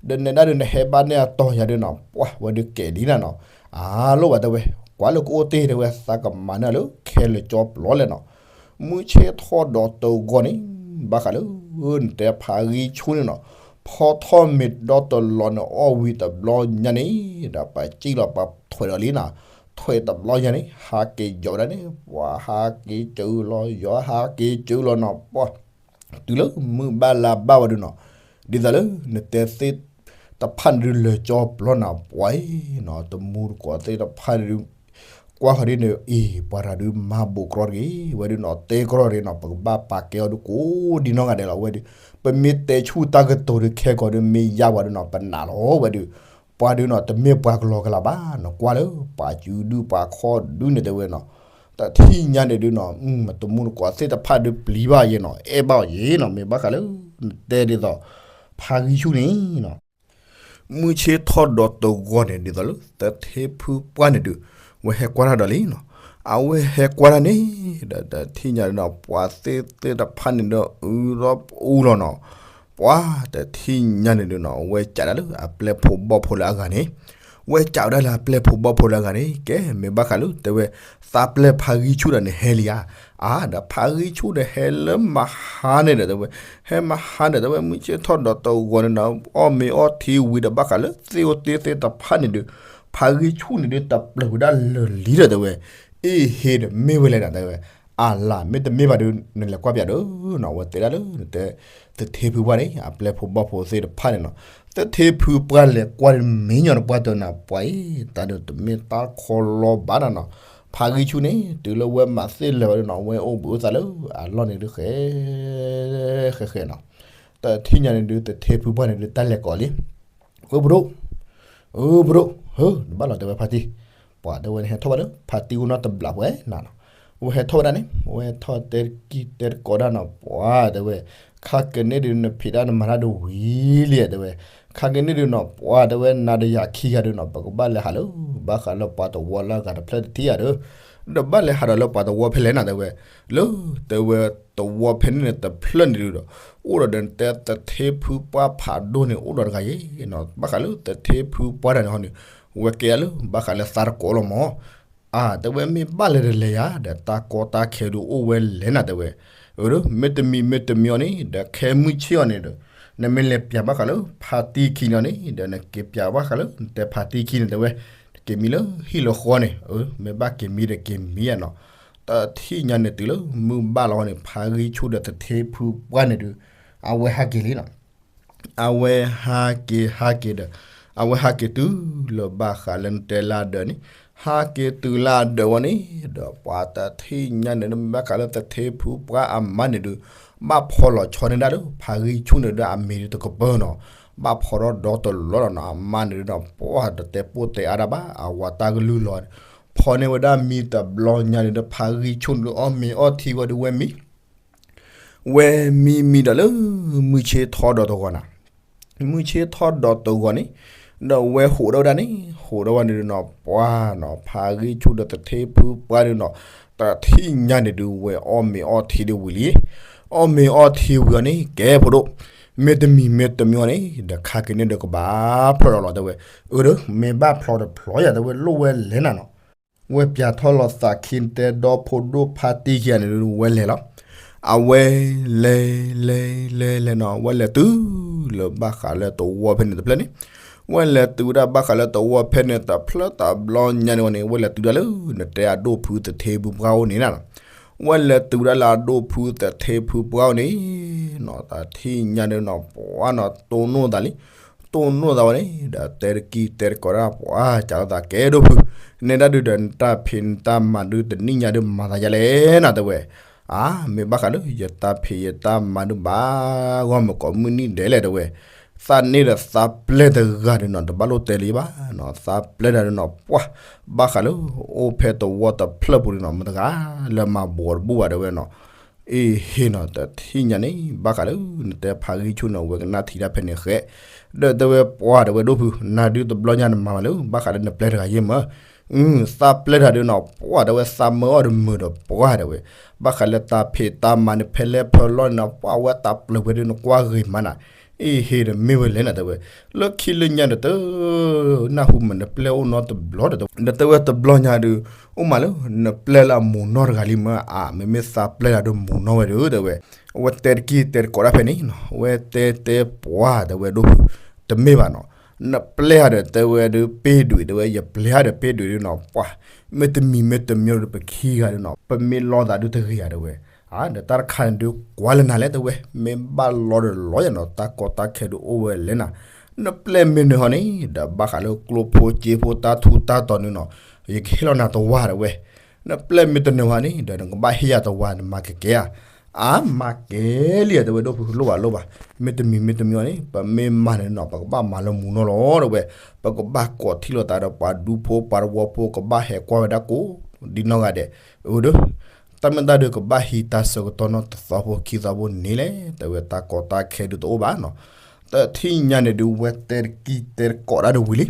ဒီးနဲဒၣ်ဒုးနဟဲဘၣ်န့ၢ်အတီၤယၤဒုးနီၤ ပှၤဝဲဒုးကဲးလံနၤနီၤ, အါလိၣ်ဘၣ် တဲဝဲ, ကွၢ်လၢကအိၣ်တ့ တဲဝဲ သးကမၤန့ၢ်လၢခဲလၢာ်ကၠီပျီလဲၣ်နီၤ, မုၢ်ဆ့ၣ်ထီၣ်ဒီးတဂီၤန့ၣ်, ဘၣ်ဃးလၢနတဲဖါဂံၢ်ဆူၣ်န့ၣ်နီၤ, ဖီထီၣ်မ့ၤဒီတလီၤန့ၣ်အီၣ်ဝံၤတဘျီညါန့ၣ်, ဒီးပှၤစံၣ်လီၤပှၤထွဲးဒီးလံနီၤ, ထွဲးတဘျီညါန့ၣ် ဟးက့ၤယီၤဝဲဒၣ်န့ၣ် ပှၤဟးက့ၤစၢလီၤ ယီၤဟးက့ၤစၢလီၤနီၤ ပှၤ တုၤလၢမုၢ်ဘၣ်လါဘၣ်ဝဲဒုးနီၤ, ဒ်သိးလၢနတဲသ့ၣ်တဖၣ်န့ၣ်ဒုး လၢာ်ကၠီပျီနီၤ ပှၤနီၤ, တမူတကိးသ့ၣ်တဖၣ်န့ၣ်ဒုး ကွၢ်ဃီၤဒ်န့ၣ် အ့ၣ် ပှၤတဂၤဒုးမၤဘူးကြီတဂ့ၤ ဝဲဒုးနီၤ တဲကြီတဂ့ၤနီၤ ပကဘၣ်ပာ်ကဲအီၤဒုးကိးဒံနီၢ်ဂၤဒဲးလီၤ ဝဲဒုး, ပမ့ၢ်တဲဆူၣ်တၢ်ကတိၤဒုးခဲကိာ်ဒုးမ့ၢ်ယါပှၤဒုးနီၤ ပနာ်လီၤဝဲဒုး, ပှၤဒုးနီၤ တမ့ၢ်ပှၤကလီကလီဘၣ်နီၤ ကွၢ်လၢပှၤစုဒုၣ်ပှၤခီၣ်ဒုးန့ၣ်တဲဝဲနီၤ, တထံၣ်ညါန့ၣ်ဒုးနီၤ တမူတကိးသ့ၣ်တဖၣ်ဒုးပျံၤဘၣ်ယဲနီၤ အဲၣ်ဘၣ်အီၤယဲနီၤ မ့ၢ်ဘၣ်ဃးလၢ နတဲဒ်သိး ဖါဂံၢ်ဆူၣ်န့ၣ်နီၤ မုၢ်ဆ့ၣ်ထီၣ်ဒီးတဂီၤန့ၣ် ဒ်သိးလၢသထ့ဖုပှၢ်န့ၣ်ဒုး ဝဲဟဲကွၢ်တၢ်ဒီးလံနီၤ, အဝဲဟဲကွၢ်တၢ်န့ၣ် ဒီးတထံၣ်ညါဒုးနီၤ ပှၤသ့ၣ်သ့ၣ်တဖၣ်န့ၣ်ဒီး အုဒီးအူလီၤနီၤ, ပှၤတထံၣ်ညါန့ၣ်ဒုးနီၤ ဝဲစံးဒၣ်လၢအပျဲၢ်ဖိဘီၣ်ဖိလၢအဂၤန့ၣ်, ဝဲစံးဝဲဒၣ်လၢအပျဲၢ်ဖိဘီၣ်ဖိလၢအဂၤန့ၣ် ကဲမ့ၢ်ဘၣ်ဃးလၢတဲဝဲ သးပျဲၢ်ဖါဂံၢ်ဆူၣ်ဒီးန့ၣ်ဟဲလံဧါ, အါ ဒီးဖါဂံၢ်ဆူၣ်န့ၣ်ဟဲလၢမဟါန့ၣ်ဒီးတဲဝဲ, ဟဲမဟါန့ၣ်တဲဝဲ မုၢ်ဆ့ၣ်ထီၣ်ဒီးတဂီၤန့ၣ်နီၤ အီၣ်မ့ၤအီထံဝံၤဒီးဘၣ်ဃးလၢသ့ၣ်အိၣ်တ့သ့ၣ်တဖၣ်န့ၣ်ဒုး ဖါဂံၢ်ဆူၣ်န့ၣ်ဒုးတပျၢၤဝဲဒၣ်လၢာ်လံဒီးတဲဝဲ, အ့ၣ် ဟ့ဒီးမ့ၢ်ဝဲလဲၣ်နီၤတဲဝဲ, အလၢ မ့တမ့ၢ်ဘၣ်ဒုး နလဲၤကွၢ်ပၠးဒီးနီၤ ဝဲတဲဒၣ်လၢနတဲ သထ့ဖုပှၢ်န့ၣ် အပျဲၢ်ဖိဘီၣ်ဖိသ့ၣ်တဖၣ်န့ၣ်နီၤ, သထ့ဖုပှၢ်လဲၤကွၢ်ဒီးမ့ၢ်ညီနပှၢ်တနီၤ ပှၤအံၤ တၢ်ဒုးတမ့ၢ်တၢ်ခီလီဘၣ်နီၤနီၤ, ဖါဂံၢ်ဆူၣ်န့ၣ် တုၤလၢဝဲမၤသ့ၣ်လၢာ်ဝဲဒုးနီၤ ဝဲအိၣ်ဘှံးအိၣ်သါလၢအလီၢ်န့ၣ်ဒုးဃဲ ဃဲဃဲနီၤ, တထံၣ်ညါန့ၣ်ဒုး သထ့ဖုပှၢ်န့ၣ်ဒုး တၢ်လဲၤကိးလံ, အၢပဒိၣ်, အၢပဒိၣ်, ဟၢ နဘၣ်လီၤတဲဝဲဖါတံၢ်, ပှၤတဲဝဲန့ၣ်ဟဲထီၣ်ဝဲဒီး ဖါတံၢ်အိၣ်နီတဘျီပှဲၤနၤနီၤ, ဝဲဟဲထီၣ်ဝဲဒၣ်န့ၣ် ဝဲထီၣ်တဲတကံၢ်တဲတကိးဒၣ်နီၤ ပှၤတဲဝဲ, ခါကန့ၣ်ဒုး နဖံးတၢ်နမၤတၢ်ဒုးဝံၤလံတဲဝဲ, ခါကန့ၣ်ဒုးနီၤ ပှၤတဲဝဲ နၤဒီးယၤခံဂၤဒုးနီၤ ပကဘၣ်လဲၤဟးလၢ ဘၣ်ဃးလၢပှၤတဝီလၢအဂၤတဖျၢၣ်တထံၣ်ဧါဒီး ဒီးဘၣ်လဲၤဟးဒီးလၢပှၤတဝီဖဲလဲၣ်နၤတဲဝဲ, လၢတဲဝဲတဝီဖဲန့ၣ်န့ၣ်တဖျၢၣ်န့ၣ်ဒုးဒီး အိၣ်ဒီးဒီးနတဲသထ့ဖုပှၢ်ဖးဒိၣ်န့ၣ် အိၣ်ဒီးတဂၤယဲနီၤ ဘၣ်ဃးလၢသထ့ဖုပှၢ်တၢ်န့ၣ်ဟီန့ၣ် ဝဲကဲလၢဘၣ်ဃးလၢသးတကိးလီၤမး အတဲဝဲမ့ၢ်ဘၣ်လဲၤတလဲၤယၤ ဒီးတၢ်ကီတၢ်ခဲဒုးအိၣ်ဝဲလဲၣ်နၤတဲဝဲ, အၢ မ့တမံၤမ့တမံၤအီၤန့ၣ် ဒီးခဲမုၢ်ဆ့ၣ်အီၤန့ၣ်ဒီး နမ့ၢ်လဲၤပျးဘၣ်ဃးလၢဖါတံၢ်ခံန့ၣ်န့ၣ် ဒီးနက့ၤပျးဘၣ်ဃးလၢ နတဲဖါတံၢ်ခံန့ၣ်တဲဝဲ, က့ၤမံလၢဟံၣ်လၢဃီန့ၣ် အၢ မ့ၢ်ဘၣ်က့ၤမံဒီးက့ၤမံယၤနီၤ, တထံၣ်ညါန့ၣ်တုၤလၢမုၢ်ဘၣ်လီၤန့ၣ် ဖါဂံၢ်ဆူၣ်ဒီးသထ့ဖုပှၢ်န့ၣ်ဒုး အဝဲဟးက့ၤလံနီၤ အဝဲဟးက့ၤဟးက့ၤဒီး အဝဲဟးက့ၤတုၤလၢဘၣ်ဃးလၢနတဲလၢဒၢးန့ၣ် ဟးက့ၤတုၤလၢအဒၢးဝဲန့ၣ် ဒီးပှၤတထံၣ်ညါန့ၣ် မ့ၢ်ဘၣ်ဃးလၢသထ့ဖုပှၢ်အမါန့ၣ်ဒုး ဘၣ်ဖီလီၤဆီန့ၢ်ဒၣ်လၢဖါဂံၢ်ဆူၣ်န့ၣ်ဒုးအမံၤဒုးတကပၢၢ်နီၤ, ဘၣ်ဖီထီၣ်ဒီတလီၢ်လီၤနီၤ, အမါန့ၣ်ဒုးနီၤ ပှၤတတဲပိၢ်တဲအါဒၣ်ဘၣ် အဝၤတၢ်ကလုၢ်လီၤ, ဖီန့ၢ်ဝဲဒၣ်မံၤတဘျီညါန့ၣ်ဒီး ဖါဂံၢ်ဆူၣ်န့ၣ်ဒုးအီၣ်မ့ၤအီထံဝဲဒုးဝဲမံ ဝဲမံမံဒီးလၢ မုၢ်ဆ့ၣ်ထီၣ်ဒီးတဂီၤနၤ, မုၢ်ဆ့ၣ်ထီၣ်ဒီးတဂီၤန့ၣ် ဒီးဝဲဟူးထီၣ်ဝဲဒၣ်န့ၣ် ဟူးထီၣ်ဝဲန့ၣ်ဒုးနီၤ ပှၤနီၤ ဖါဂံၢ်ဆူၣ်ဒီးသထ့ဖုပှၢ်ဒုးနီၤ တထံၣ်ညါန့ၣ်ဒုးဝဲအီၣ်မ့ၤအီထံဒုးဝံၤလံ, အီၣ်မ့ၤအီထံဝံၤအီၤန့ၣ် ကဲဖိဒိၣ်, မ့တမံၤမ့တမံၤအီၤန့ၣ် ဒီးခါက့ၤန့ၣ်ဒီးကဘၣ်ဖျီဒီးလီၤတဲဝဲ, အၢ မ့ၢ်ဘၣ်ဖျီတဖျီယၤတဲဝဲလိၣ်ဝဲလဲၣ်နၤနီၤ ဝဲပျးထီၣ်လီၤသးခံတဲဒီဖိဒိၣ်ဖါတံၢ်ခံဂၤန့ၣ်ဒုးဝဲလဲၤလီၤ, အဝဲလဲၤလဲၤလဲၤလဲၤနီၤ ဝဲလဲၤတုၤလၢဘၣ်ဃးလၢတဝီဖဲန့ၣ်တဖျၢၣ်န့ၣ်, ဝဲလဲၤတုၤဝဲဒၣ်ဘၣ်ဃးလၢတဝီဖဲန့ၣ်တဖျၢၣ်တဘျီညါန့ၣ်ဝဲန့ၣ် ဝဲလဲၤတုၤဒၣ်လၢ နတဲအဒိၣ်ဖုသထ့ဖုပှၢ်အိၣ်န့ၣ်နၤနီၤ, ဝဲလဲၤတုၤဝဲဒၣ်လၢအဒိၣ်ဖုသထ့ဖုပှၢ်အိၣ်န့ၣ် နီၤ တထံၣ်ညါန့ၣ်နီၤ ပှၤနီၤ တိၢ်နီၣ်သးလံ တိၢ်နီၣ်သးဝဲန့ၣ် ဒီးတဲတကံၢ်တဲတကိးဒၣ်ပှၤ ကးလိာ်သးကဲဒိၣ်ဖု, နဲဒၣ်ဒုးဒီးနတၢ်ဖံးနတၢ်မၤဒုးတနံၣ်ညါဒုးမၤသးယါလဲၣ်နၤတဲဝဲ, အါ မ့ၢ်ဘၣ်ဃးလၢ ယတၢ်ဖံးယတၢ်မၤဒုးဘၣ် ဂီၢ်မုၢ်ကိးမုၢ်နံၤဒဲးလဲၣ်တဲဝဲ, သးန့ၣ်ဒီးသးပျဲၢ်တဂၤဒုးနီၤ တဘၣ်လိၣ်တဲလၢၤဘၣ်နီၤ သးပျဲၢ်တဂၤဒုးနီၤ ပှၤ ဘၣ်ဃးလၢ အိၣ်ဖဲတဝီတဖျၢၣ်ပူၤဒုးနီၤ မတၤတဂၤလၢမၤဘှီးတဘူၣ်ဘၣ်တဲဝဲနီၤ အ့ဟ့နီၤ တထံၣ်ညါန့ၣ် ဘၣ်ဃးလၢ နတဲဖါဂံၢ်ဆူၣ်န့ၣ် အဝဲကနၣ်ထံဒၣ်ဖဲန့ၣ်ဃဲ, ဒီးတဲဝဲပှၤတဲဝဲဒိၣ်ဖု နၤဒုးတဘျီညါနမၤမးလၢ ဘၣ်ဃးလၢနပျဲၢ်တဂၤယဲၢ်မး, သးပျဲၢ်တဂၤဒုးနီၤ ပှၤတဲဝဲသးမၢအီၤတမုာ်ဒီးပှၤတဲဝဲ, ဘၣ်ဃးလၢတၢ်ဖံးတၢ်မၤန့ၣ် ဖဲလဲၣ်ဖဲလဲၣ်န့ၣ် ပှၤဝဲတၢ်ပျၢၤဝဲဒုးနကွၢ်ဂ့ၤမးနၤ, အ့ဟ့ဒီးမ့ၢ်ဝဲလဲၣ်နၤတဲဝဲ, လၢခံလၢညါဒီးတ နၢ်ဟူမးနပျဲၢ်အိၣ်နီတဘျီဒီးတဲဝဲ, ဒီးတဲဝဲတဘျီညါဒုး အိၣ်မးလၢ နပျဲၢ်လၢအမူးနီၢ်တဂၤလံမး အါ မ့မ့ၢ်သးပျဲၢ်တဂၤဒုးမူးနီၢ်ဝဲဒုးတဲဝဲ, အဝဲတဲတကံၢ်တဲတကိးဒၣ်ဖဲန့ၣ်နီၤ အဝဲတဲတဲပှၤတဲဝဲဒိၣ်ဖု တမ့ၢ်ဘၣ်နီၤ, နပျဲၢ်ဒီးတဲဝဲဒုးပ့ၢ်ဒွံးတဲဝဲ ယပျဲၢ်ဒီးပ့ၢ်ဒွံးဒုးနီၤ ပှၤ မ့တမံၤမ့တမံၤဒုးပခံဂၤဒုးနီၤ ပမ့ၢ်လီၤသးဒုးတဂ့ၤဧါတဲဝဲ, ဒီးတၢ်တခါန့ၣ်ဒုးကွၢ်လၢနၤလဲၣ်တဲဝဲ, မ့ၢ်ဘၣ်လီၤဒီးလီၤယၤနီၤ တၢ်ကီတၢ်ခဲဒုးအိၣ်ဝဲလဲၣ်နၤ, နပျဲၢ်မ့ၢ်နုာ်ဟီန့ၣ် ဒီးဘၣ်ဃးလၢကျိၣ်ဖိစ့ဖိတၢ်ထူးတၢ်တီၤန့ၣ်နီၤ, ယကဟ့ၣ်လီၤနၤတဝါတဲဝဲ, နပျဲၢ်မ့ၢ်တနုာ်ဟီန့ၣ် ဒီးနကဘၣ်ဟ့ၣ်ယၤတဝါ နမၤကကဲဧါ, အါ မၤကဲလံဧါတဲဝဲဒိၣ်ဖုလိၣ်ဘၣ်လိၣ်ဘၣ်, မ့တမံၤမ့တမံၤအီၤန့ၣ် ပမ့ၢ်မၤန့ၣ်နီၤ ပကဘၣ်မၤလၢမူးနီၢ်လီၤတဲဝဲ, ပကဘၣ်ကိးထံၣ်လိာ်သးဒီးပှၤဒူဖိပှၤတဝီဖိ ကဘၣ်ဟဲကွၢ်ဝဲဒၣ်ကိးဒ်နီၢ်ဂၤဒဲး, အၢ ဒီး တၢ်မ့ၢ်တၢ်ဒုးကဘၣ်ဟံးတၢ်ဆၢကတီၢ်နီၤတသီဖိခံသီဖိန့ၣ်လဲၣ် တဲဝဲတၢ်ကီတၢ်ခဲဒုးတအိၣ်ဘၣ်နီၤ, တထံၣ်ညါန့ၣ်ဒုး ဝဲတဲတကံၢ်တဲတကိးဒၣ်ဒုးဝံၤလံ,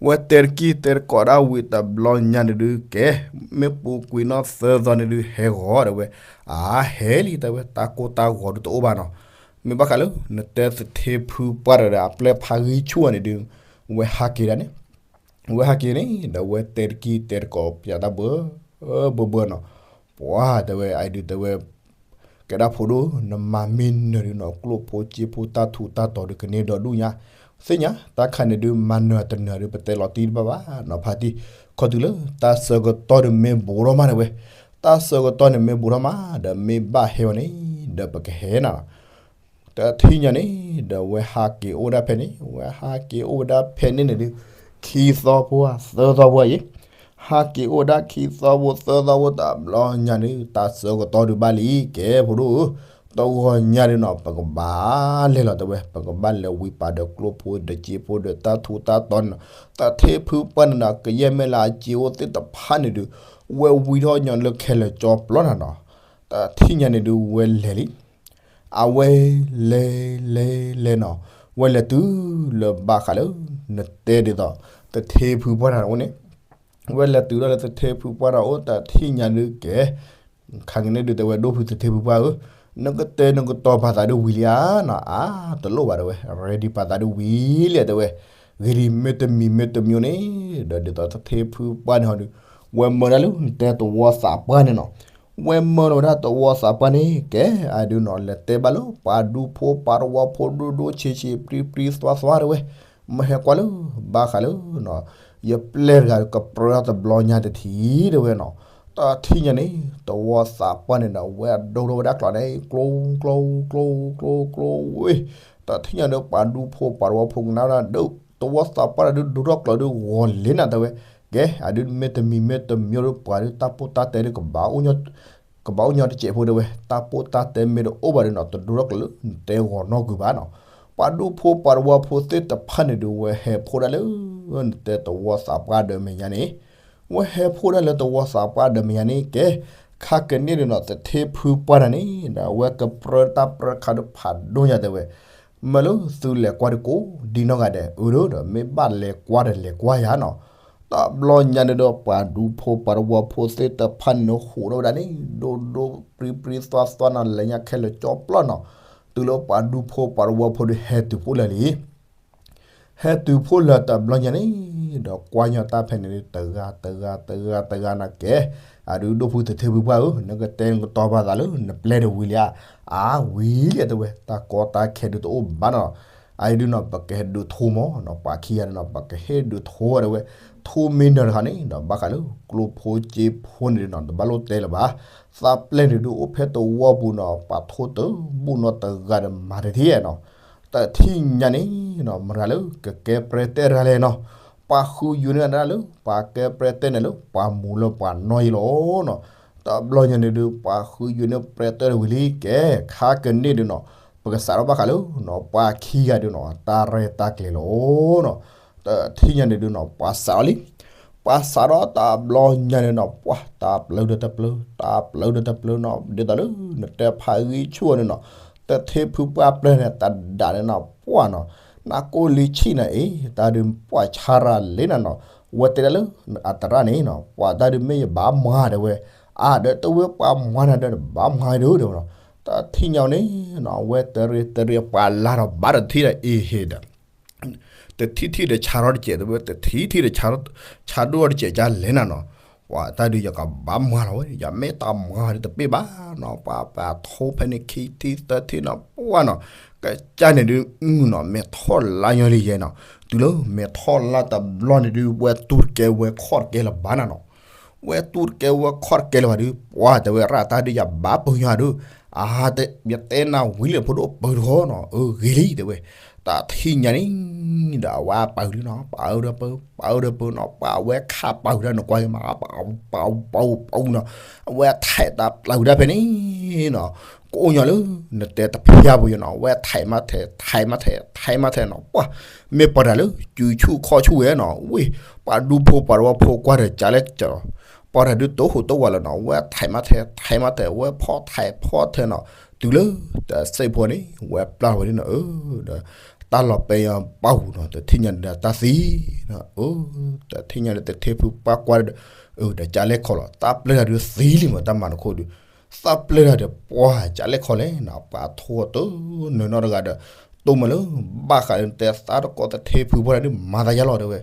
ဝဲတဲတကံၢ်တဲတကိးဒၣ်ဝံၤတဘျီညါန့ၣ်ဒုးကဲ, မ့ၢ်ပူၤကွံာ်နီၢ်သၢသီန့ၣ်ဒုးဟဲဂီၤတဲဝဲ, အါ ဟဲလံတဲဝဲ တၢ်ကိၢ်တၢ်ဂီၤဒုးတအိၣ်ဘၣ်နီၤ, မ့ၢ်ဘၣ်ဃးလၢ နတဲသထ့ဖုပှၢ်တဂၤဒီးအပျဲၢ်ဖါဂံၢ်ဆူၣ်အီၤန့ၣ်ဒုး ဝဲဟးက့ၤဒၣ်န့ၣ် ဝဲဟးက့ၤန့ၣ် ဒီးဝဲတဲတကံၢ်တဲတကိးပၠးတၢ်ဘၢ ဘၢဘၢနီၤ, ပှၤတဲဝဲ အဒုးတဲဝဲ ကဲဒၣ်ဖိဒိၣ် နမၤမ့ၢ်နၢၤဒုးနီၤ ကျိၣ်ဖိစ့ဖိတၢ်ထူးတၢ်တီၤဒုးကန့ၢ်ဒီဒူၣ်ညါ, သ့ၣ်ညါ တၢ်ခါန့ၣ်ဒုး မၤနၢၤတနၢၤဒုး ပတဲလီၤတံၢ်တဘၣ်ဘၣ်နီၤ ဖါတံၢ်, ခီတုၤလၢတၢ်ဆၢကတီၢ်ဒုးမ့ၢ်ဘူးထီၣ်မးတဲဝဲ, တၢ်ဆၢကတီၢ်န့ၣ်မ့ၢ်ဘူးထီၣ်မး ဒီးမ့ၢ်ဘၣ်ဟဲဝဲန့ၣ် ဒီးပကဟဲနၤလီၤ တထံၣ်ညါန့ၣ် ဒီးဝဲဟးက့ၤအိၣ်ဒၣ်ဖဲန့ၣ် ဝဲဟးက့ၤအိၣ်ဝဲဒၣ်ဖဲန့ၣ်န့ၣ်ဒုး ခံသီဖိဧါ သၢသီဖိဧါယံၤ, ဟးက့ၤအိၣ်ဝဲဒၣ်ခံသီဖိသၢသီဖိတဘျီညါန့ၣ် တၢ်ဆၢကတီၢ်ဒုးဘၣ်လံ ကဲဖိဒိၣ်ဧၢ, တဂီၤညါဒုးနီၤ ပကဘၣ်လဲၤလီၤတဲဝဲ ပကဘၣ်လဲၤဝံၤပာ်ဒီးကျိၣ်ဖိဒီးစ့ဖိဒီးတၢ်ထူးတၢ်တီၤန့ၣ်နီၤ, သထ့ဖုပှၢ်န့ၣ်နီၤ ကယဲၢ်မ့ၢ်လၢအစ့အိၣ်သ့ၣ်တဖၣ်န့ၣ်ဒုး ဝဲဝံထီၣ်ညီလၢခဲလၢာ်ကၠီပျီနၤနီၤ, တထံၣ်ညါန့ၣ်ဒုးဝဲလဲၤလံ အဝဲလဲၤလဲၤလဲၤနီၤ, ဝဲလဲၤတုၤလၢဘၣ်ဃးလၢ နတဲဒ်သိး သထ့ဖုပှၢ်တၢ်အိၣ်န့ၣ်, ဝဲလဲၤတုၤဒီးလၢသထ့ဖုပှၢ်တၢ်အိၣ် တထံၣ်ညါဒုးကဲ, ခါက့ၤန့ၣ်ဒုးတဲဝဲဒိၣ်ဖုသထ့ဖုပှၢ်ဧၢ, နကတဲနကတီၤပာ်သးဒုးဝံၤလံဧါနီၤ, အါ တလိၣ်ဘၣ်တဲဝဲ ready ပာ်သးဒုးဝံၤလံတဲဝဲ, ဂ့ၤလံ မ့တမံၤမ့တမံၤန့ၣ် ဒီးဒ်သိးသထ့ဖုပှၢ်န့ၣ်ဟီဒုး ဝဲမၢဒၣ်လၢနတဲသဝီသးပှၢ်န့ၣ်နီၤ, ဝဲမၢလီၤဝဲဒၣ်သဝီသးပှၢ်န့ၣ် ကဲအဒုးနီၤ လဲၤတဲဘၣ်လၢပှၤဒူဖိပှၤသဝီဖိဒိၣ်ဒိၣ်ဆံးဆံး ပြံပြံသွါသွါတဲဝဲ, မ့ၢ်ဟဲကွၢ်လၢ ဘၣ်ဃးလၢ ယပျဲၢ်တဂၤကပြၢတဘျီညါတထံၣ်တဲဝဲနီၤ, တထံၣ်ညါန့ၣ် သဝီသးပှၢ်န့ၣ်ဒီး ဝဲအဒိထီၣ်ဝဲဒၣ်ကျိးန့ၣ် ကျိ ကျိ ကျိ ကျိ ကျိ ဝ့ၢ်, တထံၣ်ညါဒီးပှၤဒူဖိပှၤသဝီဖိကနၣ်ဝဲဒၣ်ဒီး သဝီသးပှၢ်ဒီးဒိထီၣ်ကျိးဒီးဂီၤလံနၤတဲဝဲ, ကဲ အဒုးမ့ၢ်တမံၤမ့ၢ်တမံၤဒီးပှၤဒီးတၢ်ပိၢ်တၢ်တဲဒီး ကဘၣ်အိၣ်ညီတစဲးဖိတဲဝဲ, တၢ်ပိၢ်တၢ်တဲမ့ၢ်တအိၣ်ဘၣ်ဒီးနီၤ တဒိထီၣ်ကျိးလၢနတဲဂီၤနီၢ်ကွံာ်ဘၣ်နီၤ, ပှၤဒူဖိပှၤသဝီဖိသ့ၣ်တဖၣ်န့ၣ်ဒီး ဝဲဟဲဖှိၣ်ဒၣ်လၢ နတဲသဝီသးပှၢ်ဒီးမဲာ်ညါန့ၣ် ဝဲဟဲဖှိၣ်ဒၣ်လၢသဝီသးပှၢ်ဒီးမဲာ်ညါန့ၣ် ကဲ ခါကန့ၣ်ဒီးနီၤ သထ့ဖုပှၢ်တဂၤန့ၣ် ဒီးအဝဲကပြၢတၢ်ပြၢခါဒီးဖးဒိၣ်ညါတဲဝဲ, မ့ၢ်လၢသုလဲၤကွၢ်ဒီးကိးဒံနီၢ်ဂၤဒဲး အၢဒီး မ့ၢ်ဘၣ်လဲၤကွၢ်ဒီးလဲၤကွၢ်ယၤနီၤ, တဘျီညါန့ၣ်ဒီး ပှၤဒူဖိပှၤသဝီဖိသ့ၣ်တဖၣ်န့ၣ်ဒီး ဟူးထီၣ်ဝဲဒၣ်န့ၣ် ဒိဒိပြံပြံသွါသွါနီၤ လဲၤညါခဲလၢာ်ကၠီပျီနီၤ, တုၤလၢပှၤဒူဖိပှၤသဝီဖိဒီးဟဲတုၤဖှိၣ်လၢာ်လံ ဟဲတုၤဖှိၣ်လၢာ်တဘျီညါန့ၣ် ဒီးကွၢ်ညီတၢ်ဖဲန့ၣ် တဂၤတဂၤတဂၤတဂၤနီၤ ကဲ အဒုးဒိၣ်ဖုသထ့ဖုပှၢ်ဧၢ, နကတဲနကတီၤပာ်သးလၢ နပျဲၢ်တဝံၤလံဧါ, အါဝံၤလံတဲဝဲ တၢ်ကီတၢ်ခဲဒုးတအိၣ်ဘၣ်နီၤ, အအံၤဒုးနီၤ ပကဟဲဒုးထိမၢ်နီၤ ပှၤခံဂၤန့ၣ်နီၤ ပကဟဲဒုးထိဝဲတဲဝဲ, ထိမ့ၢ်နၢၤတခါန့ၣ်ဒီး ဘၣ်ဃးလၢကျိဖိစ့ဖိန့ၣ်ဒုးနီၤ တဘၣ်လိၣ်တဲလၢၤဘၣ်, သးပျဲၢ်န့ၣ်ဒုးအိၣ်ဖဲသဝီပူၤနီၤ ပာ်ထိတဘူၣ်နီတဂၤဒီးမၤတထံၣ်နီၤ တထံၣ်ညါန့ၣ်နီၤ မတၤဂၤလၢကကဲပြဲတၢၢ်တဂၤလဲၣ်နီၤ, ပှၤဃုယုာ်န့ၢ်ဒၣ်လၢ ပှၤကဲပြဲတၢၢ်န့ၣ်လၢ ပှၤမိၢ်လၢပှၤနီၢ်ယံလီၤနီၤ, တဘျီညါန့ၣ်ဒုး ပှၤဃုယုာ်န့ၢ်ပြဲတၢၢ်တဝံၤလံကဲ ခါကန့ၣ်ဒုးနီၤ ပကစးထီၣ်ဘၣ်ဃးလၢနီၤ ပှၤခံဂၤဒုးနီၤ တၢ်ရဲၣ်တၢ်ကျဲၤလီၤနီၤ, တထံၣ်ညါန့ၣ်ဒုးနီၤ ပှၤစးထီၣ်လံ ပှၤစးထီၣ်တဘျီညါန့ၣ်နီၤ ပှၤတၢ်ပျၢၤဒီးတပျၢၤ တၢ်ပျၢၤဒီးတပျၢၤနီၤ ဒ်သိးလၢနတဲဖးဂံၢ်ဆူၣ်န့ၣ်နီၤ, သထ့ဖုပှၢ်ပျဲၢ်န့ၣ် တဒၣ်န့ၣ်နီၤ ပှၢ်နီၤ, နကိၣ်လံဆံၣ်နၤအံၤ တၢ်ဒုးပှၢ်ဆါရၤလံနၤနီၤ, ဝဲတဲဒၣ်လၢ အတရၣ်န့ၣ်နီၤ ပှၤတၢ်ဒုးမ့ၢ်ယဘၣ်မၤတဲဝဲ, အါဒီးတဝဲပှၤမၤနၤဒီးနဘၣ်မၤဒုးတဲဝဲနီၤ, တထံၣ်ညါန့ၣ်နီၤ အဝဲတရံးတရံးပှၤလၢ်ဒီးဘၣ်တထံၣ်ဒီးအံၤဟ့ၣ်ဒီး တထံၣ်ထံၣ်ဒီးဆါထီၣ်တစဲးတဲဝဲ တထံၣ်ထံၣ်ဒီး ဆါဒိၣ်အီၤတစဲးကလဲၣ်နၤနီၤ, ပှၤတၢ်ဒုးယကဘၣ်မၤလီၤဝဲ ယမ့ၢ်တမၤဒီးတပ့ၢ်ဘၣ်နီၤ, ပှၤပှၤထိဖဲန့ၣ်ခံထံၣ်သၢထံၣ်နီၤ ပှၢ်နီၤ, ကစၢ်န့ၣ်ဒုးအုနီၤ မဲာ်ထီၣ်လါညီလံယဲနီၤ, တုၤလၢမဲာ်ထီၣ်လါတဘျီန့ၣ်ဒုး ဝဲတူၢ်တကဲဝဲခီၣ်တကဲလၢၤဘၣ်နၤနီၤ ဝဲတူၢ်တကဲဝဲခီၣ်တကဲလၢၤဘၣ်ဒုး ပှၤတဲဝဲရၣ်တၢ်ဒုးယဘၣ်ပၢၤညါဒုး, အါ ယတဲနၤဝံၤလၢဖိဒိၣ်ပၢၤတခီနီၤ အၢဂ့ၤလံတဲဝဲ, တထံၣ်ညါန့ၣ် ဒီးအဝဲပၢၤလံနီၤ ပၢၤဒီးပၢၤ ပၢၤဒီးပၢၤနီၤ ပှၤဝဲခးပၢၤဒၣ်နကွၢ်မး ပၢၤပၢၤပၢၤနီၤ, အဝဲထဲးတၢ်ပျၢၤဒၣ်ဖဲန့ၣ်နီၤ, ကအိၣ်ညီလၢ နတဲတဖျါပူၤယနီၤ အဝဲထဲးမးထဲး ထဲးမးထဲး ထဲးမးထဲးနီၤ ပှၤ မ့ၢ်ပှၤတၢ်လၢ စုဆူၣ်ခီၣ်ဆူၣ်ဝဲနီၤ ဝ့ၢ် ပှၤဒူဖိပှၤသဝီဖိကွၢ်ဒီးကလဲၣ်ကၠီ ပှၤတၢ်ဒုးတိၢ်ဟူးတိၢ်ဝးလၢၤနီၤ အဝဲထဲးမးထဲး ထဲးမးထဲး အဝဲဖီၣ်ထဲးဖီၣ်ထဲးနီၤ တုၤလၢ တစဲးဖိန့ၣ် ဝဲပျၢ်ဝဲဒၣ်နီၤ အၢ ဒီး တၢ်လီၤပဲယီၤပၢ်ဟူနီၤ တထံၣ်ညါဒီးတၢ်သံနီၤ အၢ တထံၣ်ညါဒီးသထ့ဖုပှၢ်ကွၢ်ဒီး အၢ ဒီးကလဲၣ်ခီလီၤ တၢ်ပျဲၢ်တၢ်ဒုးသံလံမး တၢ်မၤတခိၣ်ဒုး သၢပျဲၢ်တၢ်ဒီးပှၤကလဲၣ်ခီလဲၣ်နီၤ ပှၤထိတနၢၤနီတဂၤဒီး တိၢ်မးလၢ ဘၣ်ဃးလၢနတဲသးတကိးသထ့ဖုပှၢ်တၢ်ဒုးမၤသးယါလီၤတဲဝဲ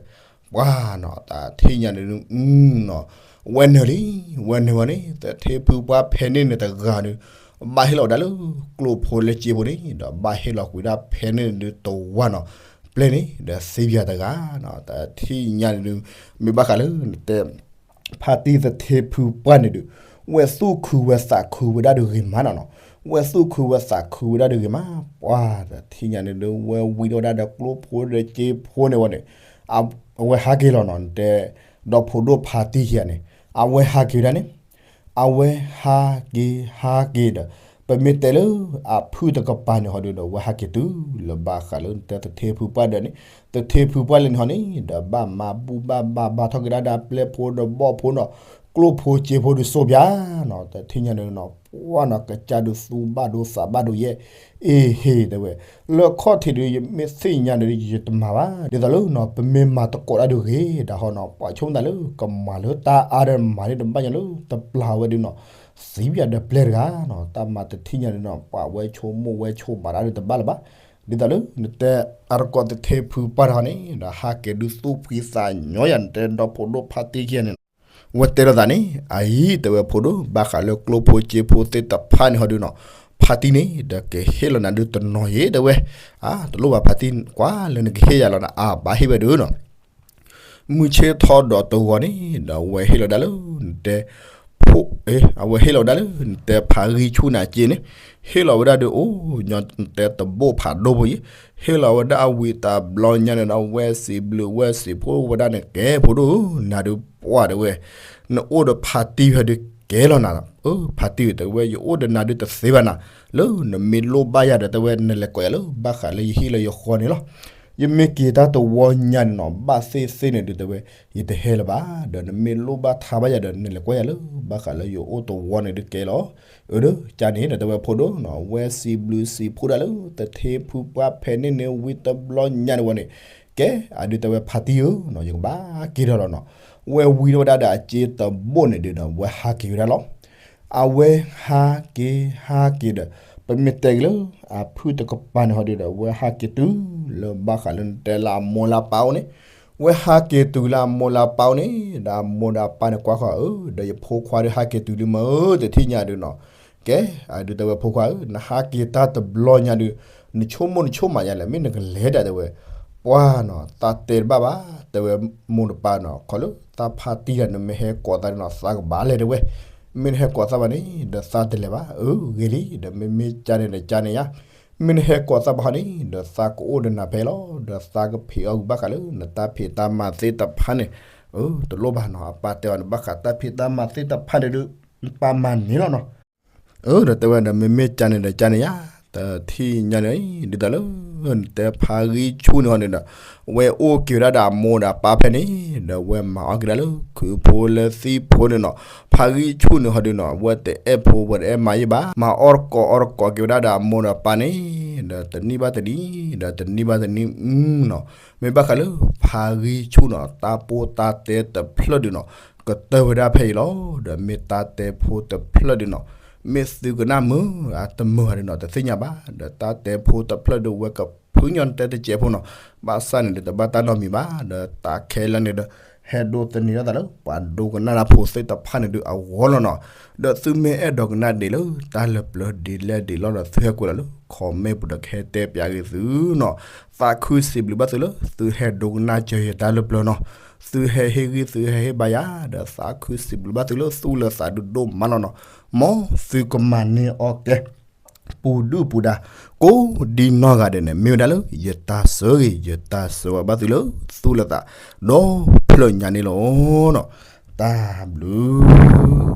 ပှၤနီၤ တထံၣ်ညါန့ၣ်ဒုး နီၤ ဝဲနၢၤလံ ဝဲနၢၤဝဲန့ၣ် သထ့ဖုပှၢ်ဖဲန့ၣ်န့ၣ်တဂၤဒီး ဘၣ်ဟ့ၣ်လီၤဝဲဒၣ်လၢ ကျိဖိလၢစ့ဖိန့ၣ် ဒီးဘၣ်ဟ့ၣ်လီၤကွံာ်ဒၣ်ဖဲန့ၣ်န့ၣ်ဒုးတဝၢ်နီၤ ပျဲၢ်န့ၣ် ဒီးသံပၠးတဂၤနီၤ တထံၣ်ညါန့ၣ်ဒုး မ့ၢ်ဘၣ်ဃးလၢနတဲ ဖါတံၢ်သထ့ဖုပှၢ်န့ၣ်ဒုး ဝဲသူၣ်ခုဝဲသးခုဝဲဒၣ်ဒုးဂ့ၤမးနီၤနီၤ ဝဲသူၣ်ခုဝဲသးခုဝဲဒၣ်ဒုးဂ့ၤမး ပှၤတထံၣ်ညါန့ၣ်ဒုး ဝဲဝံထီၣ်ဝဲဒၣ်ဒီးကျိဖိဒီးစ့ဖိန့ၣ်ဝဲန့ၣ် အဝဲဟးက့ၤလီၤနီၤ နတဲ ဒီဖိဒိၣ်ဖါတံၢ်ခံဂၤန့ၣ် အဝဲဟးက့ၤဝဲဒၣ်န့ၣ် အဝဲဟးက့ၤဟးက့ၤဒီး ပမ့ၢ်တဲလၢအဖုၣ်တကပၤန့ၣ်ဟီဒုးဒီး ဝဲဟးက့ၤတုၤလၢဘၣ်ဃးလၢနတဲသထ့ဖုပှၢ်ဒီးန့ၣ် သထ့ဖုပှၢ်လဲၣ်န့ၣ်ဟီန့ၣ် ဒီးဘၣ်မၤဘူၣ်ဘၣ်ဘၣ်ဘၣ်ထီၣ်က့ၤဒၣ်ဒီးပျဲၢ်ဖိဒီးဘီၣ်ဖိနီၤ ကျိဖိစ့ဖိဒုးစိၣ်ပၠးနီၤ တထံၣ်ညါန့ၣ်နီၤ ပှၢ်နီၤ ကစၢ်ဒုးသူဘၣ်ဒိသးဘၣ်ဒိယဲ အ့ဟ့ၣ်တဲဝဲ လၢခီၣ်ထံးဒုး ယမ့ၢ်သ့ၣ်ညါန့ၣ် ယတမၤဘၣ် ဒ်သိးလၢနီၤ ပမ့ၢ်မၤသကိးတၢ်ဒုးဂ့ၤ ဒ်ဟီနီၤ ပှၤဆိကမိၣ်သးလၢကမၤလၢတၢ်အါဒီးမၤန့ၢ်တဘၣ်ညါလၢတပျၢ်ဝဲဒုးနီၤ သံပၠးဒီးပျဲၢ်တဂၤနီၤ တၢ်မၤတထံၣ်ညါန့ၣ်နီၤ ပှၤဝဲဆိကမိၣ်ဝဲဆိကမးတၢ်ဒုးတဘၣ်လၢၤဘၣ် ဒ်သိးလၢနတဲအတကိးသထ့ဖုပှၢ်တဂၤန့ၣ် ဒီးဟးက့ၤဒုးသူၣ်ဖှံသးညီယၤ နတဲဒီဖိဒိၣ်ဖါတံၢ်ခံဂၤန့ၣ်နီၤ ဝဲတဲလိာ်သးန့ၣ် အအံၤ တဲဝဲ ဖိဒိၣ်, ဘၣ်ဃးလၢကျိဖိစ့ဖိသ့ၣ်တဖၣ်န့ၣ်ဟီဒုးနီၤ, ဖါတံၢ်န့ၣ် ဒီးကဟ့ၣ်လီၤနၤဒုးတနီၤယဲ တဲဝဲ, အါ တလိၣ်ဘၣ် ဖါတံၢ် ကွၢ်လၢနကဟ့ၣ်ယၤလီၤနၤ အါ ဘၣ်ဟ့ၣ်ဝဲဒုးနီၤ မုၢ်ဆ့ၣ်ထီၣ်ဒီးတဂီၤန့ၣ် ဒီးအဝဲဟ့ၣ်လီၤဝဲဒၣ်လၢ နတဲ ဖိ အဝဲဟ့ၣ်လီၤဝဲဒၣ်လၢ နတဲဖါဂံၢ်ဆူၣ်န့ၣ်အစ့န့ၣ်, ဟ့ၣ်လီၤဝဲဒၣ်ဒုး အိၣ်ညီနတဲတဘိၣ်ဖးဒိၣ်ဖိယဲ, ဟ့ၣ်လီၤဝဲဒၣ်အဝံၤတဘျီညါန့ၣ်ဒီး ဝဲစံးဘျုးဝဲစံးဖှိၣ်ဝဲဒၣ်န့ၣ် ကဲ ဖိဒိၣ်ဧၢ နၤဒုးပှၢ်တဲဝဲ, နအိၣ်ဒီးဖါတံၢ်ဖဲဒုးကဲလီၤနၤလီၤ, ဖါတံၢ်တဲဝဲ ယအိၣ်ဒီးနၤဒုးတသ့ဘၣ်နၤ, လၢနမ့ၢ်လိၣ်ဘၣ်ယၤဒီး တဲဝဲ နလဲၤကိးယၤလၢ ဘၣ်ဃးလၢယဟံၣ်လၢယဃီန့ၣ်လီၤ. ယမ့ၢ်က့ၤတၢ်တဝီညါန့ၣ်နီၤ ဘၣ်သ့ၣ်သ့ၣ်န့ၣ်ဒုး တဲဝဲ ယတဟဲလၢၤဘၣ်, ဒီးနမ့ၢ်လိၣ်ဘၣ်ထါဘၣ်ယၤဒီး နလဲၤကွၢ်ယၤလၢ ဘၣ်ဃးလၢယအိၣ်တဝီန့ၣ်ဒုးကဲလီၤ. အၢ ဒုးကန့ၣ်ဒီး တဲဝဲ ဖိဒိၣ်နီၤ ဝဲစံးဘျုးစံးဖှိၣ်ဒၣ်လၢ တထ့ဖုပှၢ်ဖဲန့ၣ်န့ၣ် ဝံၤတဘျီညါန့ၣ်ဝဲန့ၣ်, ကဲ အဒုးတဲဝဲ ဖါတံၢ်ဧၢနီၤ ယကဘၣ်က့ၤဒီးလီၤနီၤ, ဝဲဝံၤဒီးဝဲဒၣ်ဒီးအစ့တဘိၣ်န့ၣ်ဒုးဒီး ဝဲဟးက့ၤဝဲဒၣ်လီၤ. အဝဲဟးက့ၤဟးက့ၤဒီး ပမ့ၢ်တဲက့ၤလၢ အဖုၣ်တကပၤန့ၣ်ဟီဒုးဒီး ဝဲဟးက့ၤတုၤလၢဘၣ်ဃးလၢနတဲလၢအမိၢ်လၢအပၢ်အိၣ်န့ၣ်, ဝဲဟးက့ၤတုၤလၢအမိၢ်လၢအပၢ်အိၣ်န့ၣ် ဒီးအမိၢ်ဒီးအပၢ်န့ၣ်ကွၢ်ဃီ အၢ ဒီးယဖိခွါဒုးဟးက့ၤတုၤလံမ့ၢ်ဧၢ တထံၣ်ညါဒုးနီၤ, ကဲ အဒုးတဲဝဲ ဖိခွါဧၢ နဟးက့ၤတၢ်တဘျီညါဒုး နဆိကမိၣ်နဆိကမးယၤလဲၣ် မ့ၢ်နကလဲၤဒၣ်တဲဝဲ, ပှၢ်နီၤ သးတဲတဘၣ်ဘၣ် တဲဝဲ မိၢ်တပၢ်နီၤ ခီလၢသးဖါတံၢ်ဒၣ် နမ့ၢ်ဟဲကိးသးဒုးနီၤ သးကဘၣ်လဲၤတဲဝဲ, မ့ၢ်နဟဲကိးသးဘၣ်န့ၣ် ဒီးသးတလဲၤဘၣ်, အၢ ဂ့ၤလံ ဒီးမ့မ့ၢ်ကန့ၣ်ဒီးကန့ၣ်ယါ, မ့ၢ်နဟဲကိးသးဘၣ်ဟီန့ၣ် ဒီးသးကအိၣ်ဒီးနၤဖဲလီၤ, ဒီးသးကဖံးအီၣ်ဂံၢ်ဘၣ်ဃးလၢ နတၢ်ဖံးတၢ်မၤသ့ၣ်တဖၣ်န့ၣ်, အၢ တလိၣ်ဘၣ်နီၤ အပၢ်တဲအီၤန့ၣ် ဘၣ်ဃးတၢ်ဖံးတၢ်မၤသ့ၣ်တဖၣ်န့ၣ်ဒုး ပၢ်မၤန့ၢ်လီၤနီၤ အၢ ဒီးတဲဝဲဒီး မ့မ့ၢ်ကန့ၣ်ဒီးကန့ၣ်ယါ, တထံၣ်ညါန့ၣ် ဒ်သိးလၢ နတဲဖါဂံၢ်ဆူၣ်န့ၣ်ဟီန့ၣ်ဒီး ဝဲအိၣ်က့ၤဝဲဒၣ်ဒီးအမိၢ်ဒီးအပၢ်ဖဲန့ၣ်, ဒီးဝဲမၤအီၣ်က့ၤဒၣ်လၢ ခုးဖိလၢသံၣ်ဖိန့ၣ်နီၤ, ဖါဂံၢ်ဆူၣ်န့ၣ်ဟီဒုးနီၤ ဝဲတအဲၣ်ဖိဝဲတအဲၣ်မါယံၣ်ဘၣ်, မၤအီၣ်တကိးအီၣ်တကိးက့ၤဝဲဒၣ်ဒီးအမိၢ်ဒီးအပၢ်န့ၣ်, ဒီးတနံၣ်ဘၣ်တနံၣ်, ဒီးတနံၣ်ဘၣ်တနံၣ်နီၤ, မ့ၢ်ဘၣ်ဃးလၢ ဖါဂံၢ်ဆူၣ်နီၤ တၢ်ပိၢ်တၢ်တဲတဖျၢၣ်ဒုးနီၤ ကတၢၢ်ဝဲဒၣ်ဖဲအံၤလီၤ, ဒီးမ့ၢ်တၢ်တဲဖိတဖျၢၣ်ဒုးနီၤ, မ့ၢ်သုကနၣ်မုာ် အတမုာ်ဂ့ၤဒုးနီၤ တသ့ၣ်ညါဘၣ်, ဒီးတၢ်တဲဖိတဖျၢၣ်ဒုး ဝဲကဖုညါတဲတစဲးဖိနီၤ, ဘၣ်ဆၣ်န့ၣ်ဒီး တဘၣ်တၢ်နီတမံၤဘၣ်, ဒီးတၢ်ခဲလၢာ်န့ၣ်ဒီး ဟဲဒိးသန့ၤထီၣ်သးလၢ ပှၤဒိကနၣ်တၢ်ဖိသ့ၣ်တဖၣ်န့ၣ်ဒုးအဂီၢ်လီၤနီၤ, ဒီးသုမ့ၢ်အဲၣ်ဒိးကနၣ်ဒံးလၢ တၢ်လၢပျၢၤဒ်လဲၣ်ဒ်လဲၣ်ဒီး သုဟဲကွဲးလီၤလၢ comment ပူၤဒီးကဟဲတဲပၠးက့ၤသုနီၤ, သးခုစံးဘျုးဘၣ်သုလၢ သုဟဲဒိကနၣ်စၢၤယတၢ်လၢပျၢၤနီၤ, သုဟဲဟ့ၣ်ဂံၢ်သုဟဲဟ့ၣ်ဘါယၤ, ဒီးသးခုစံးဘျုးဘၣ်သုလၢ သူၣ်လၢသးဒုးဒိၣ်မးလီၤနီၤ, မ်သုကမၤန့ၢ်အီၣ်ကဲ ပူၤဒုၣ်ပူၤဒါ ကိးဒံနီၢ်ဂၤဒဲးန့ၣ် မ့ၢ်ဝဲဒၣ်လၢ ယတၢ်ဆၢဂ့ၤ ယတၢ်ဆၢဝါဘၣ်သုလၢ သူၣ်လၢသး ဒီဖျၢၣ်ညါန့ၣ်လီၤနီၤ, တၢ်ဘျုး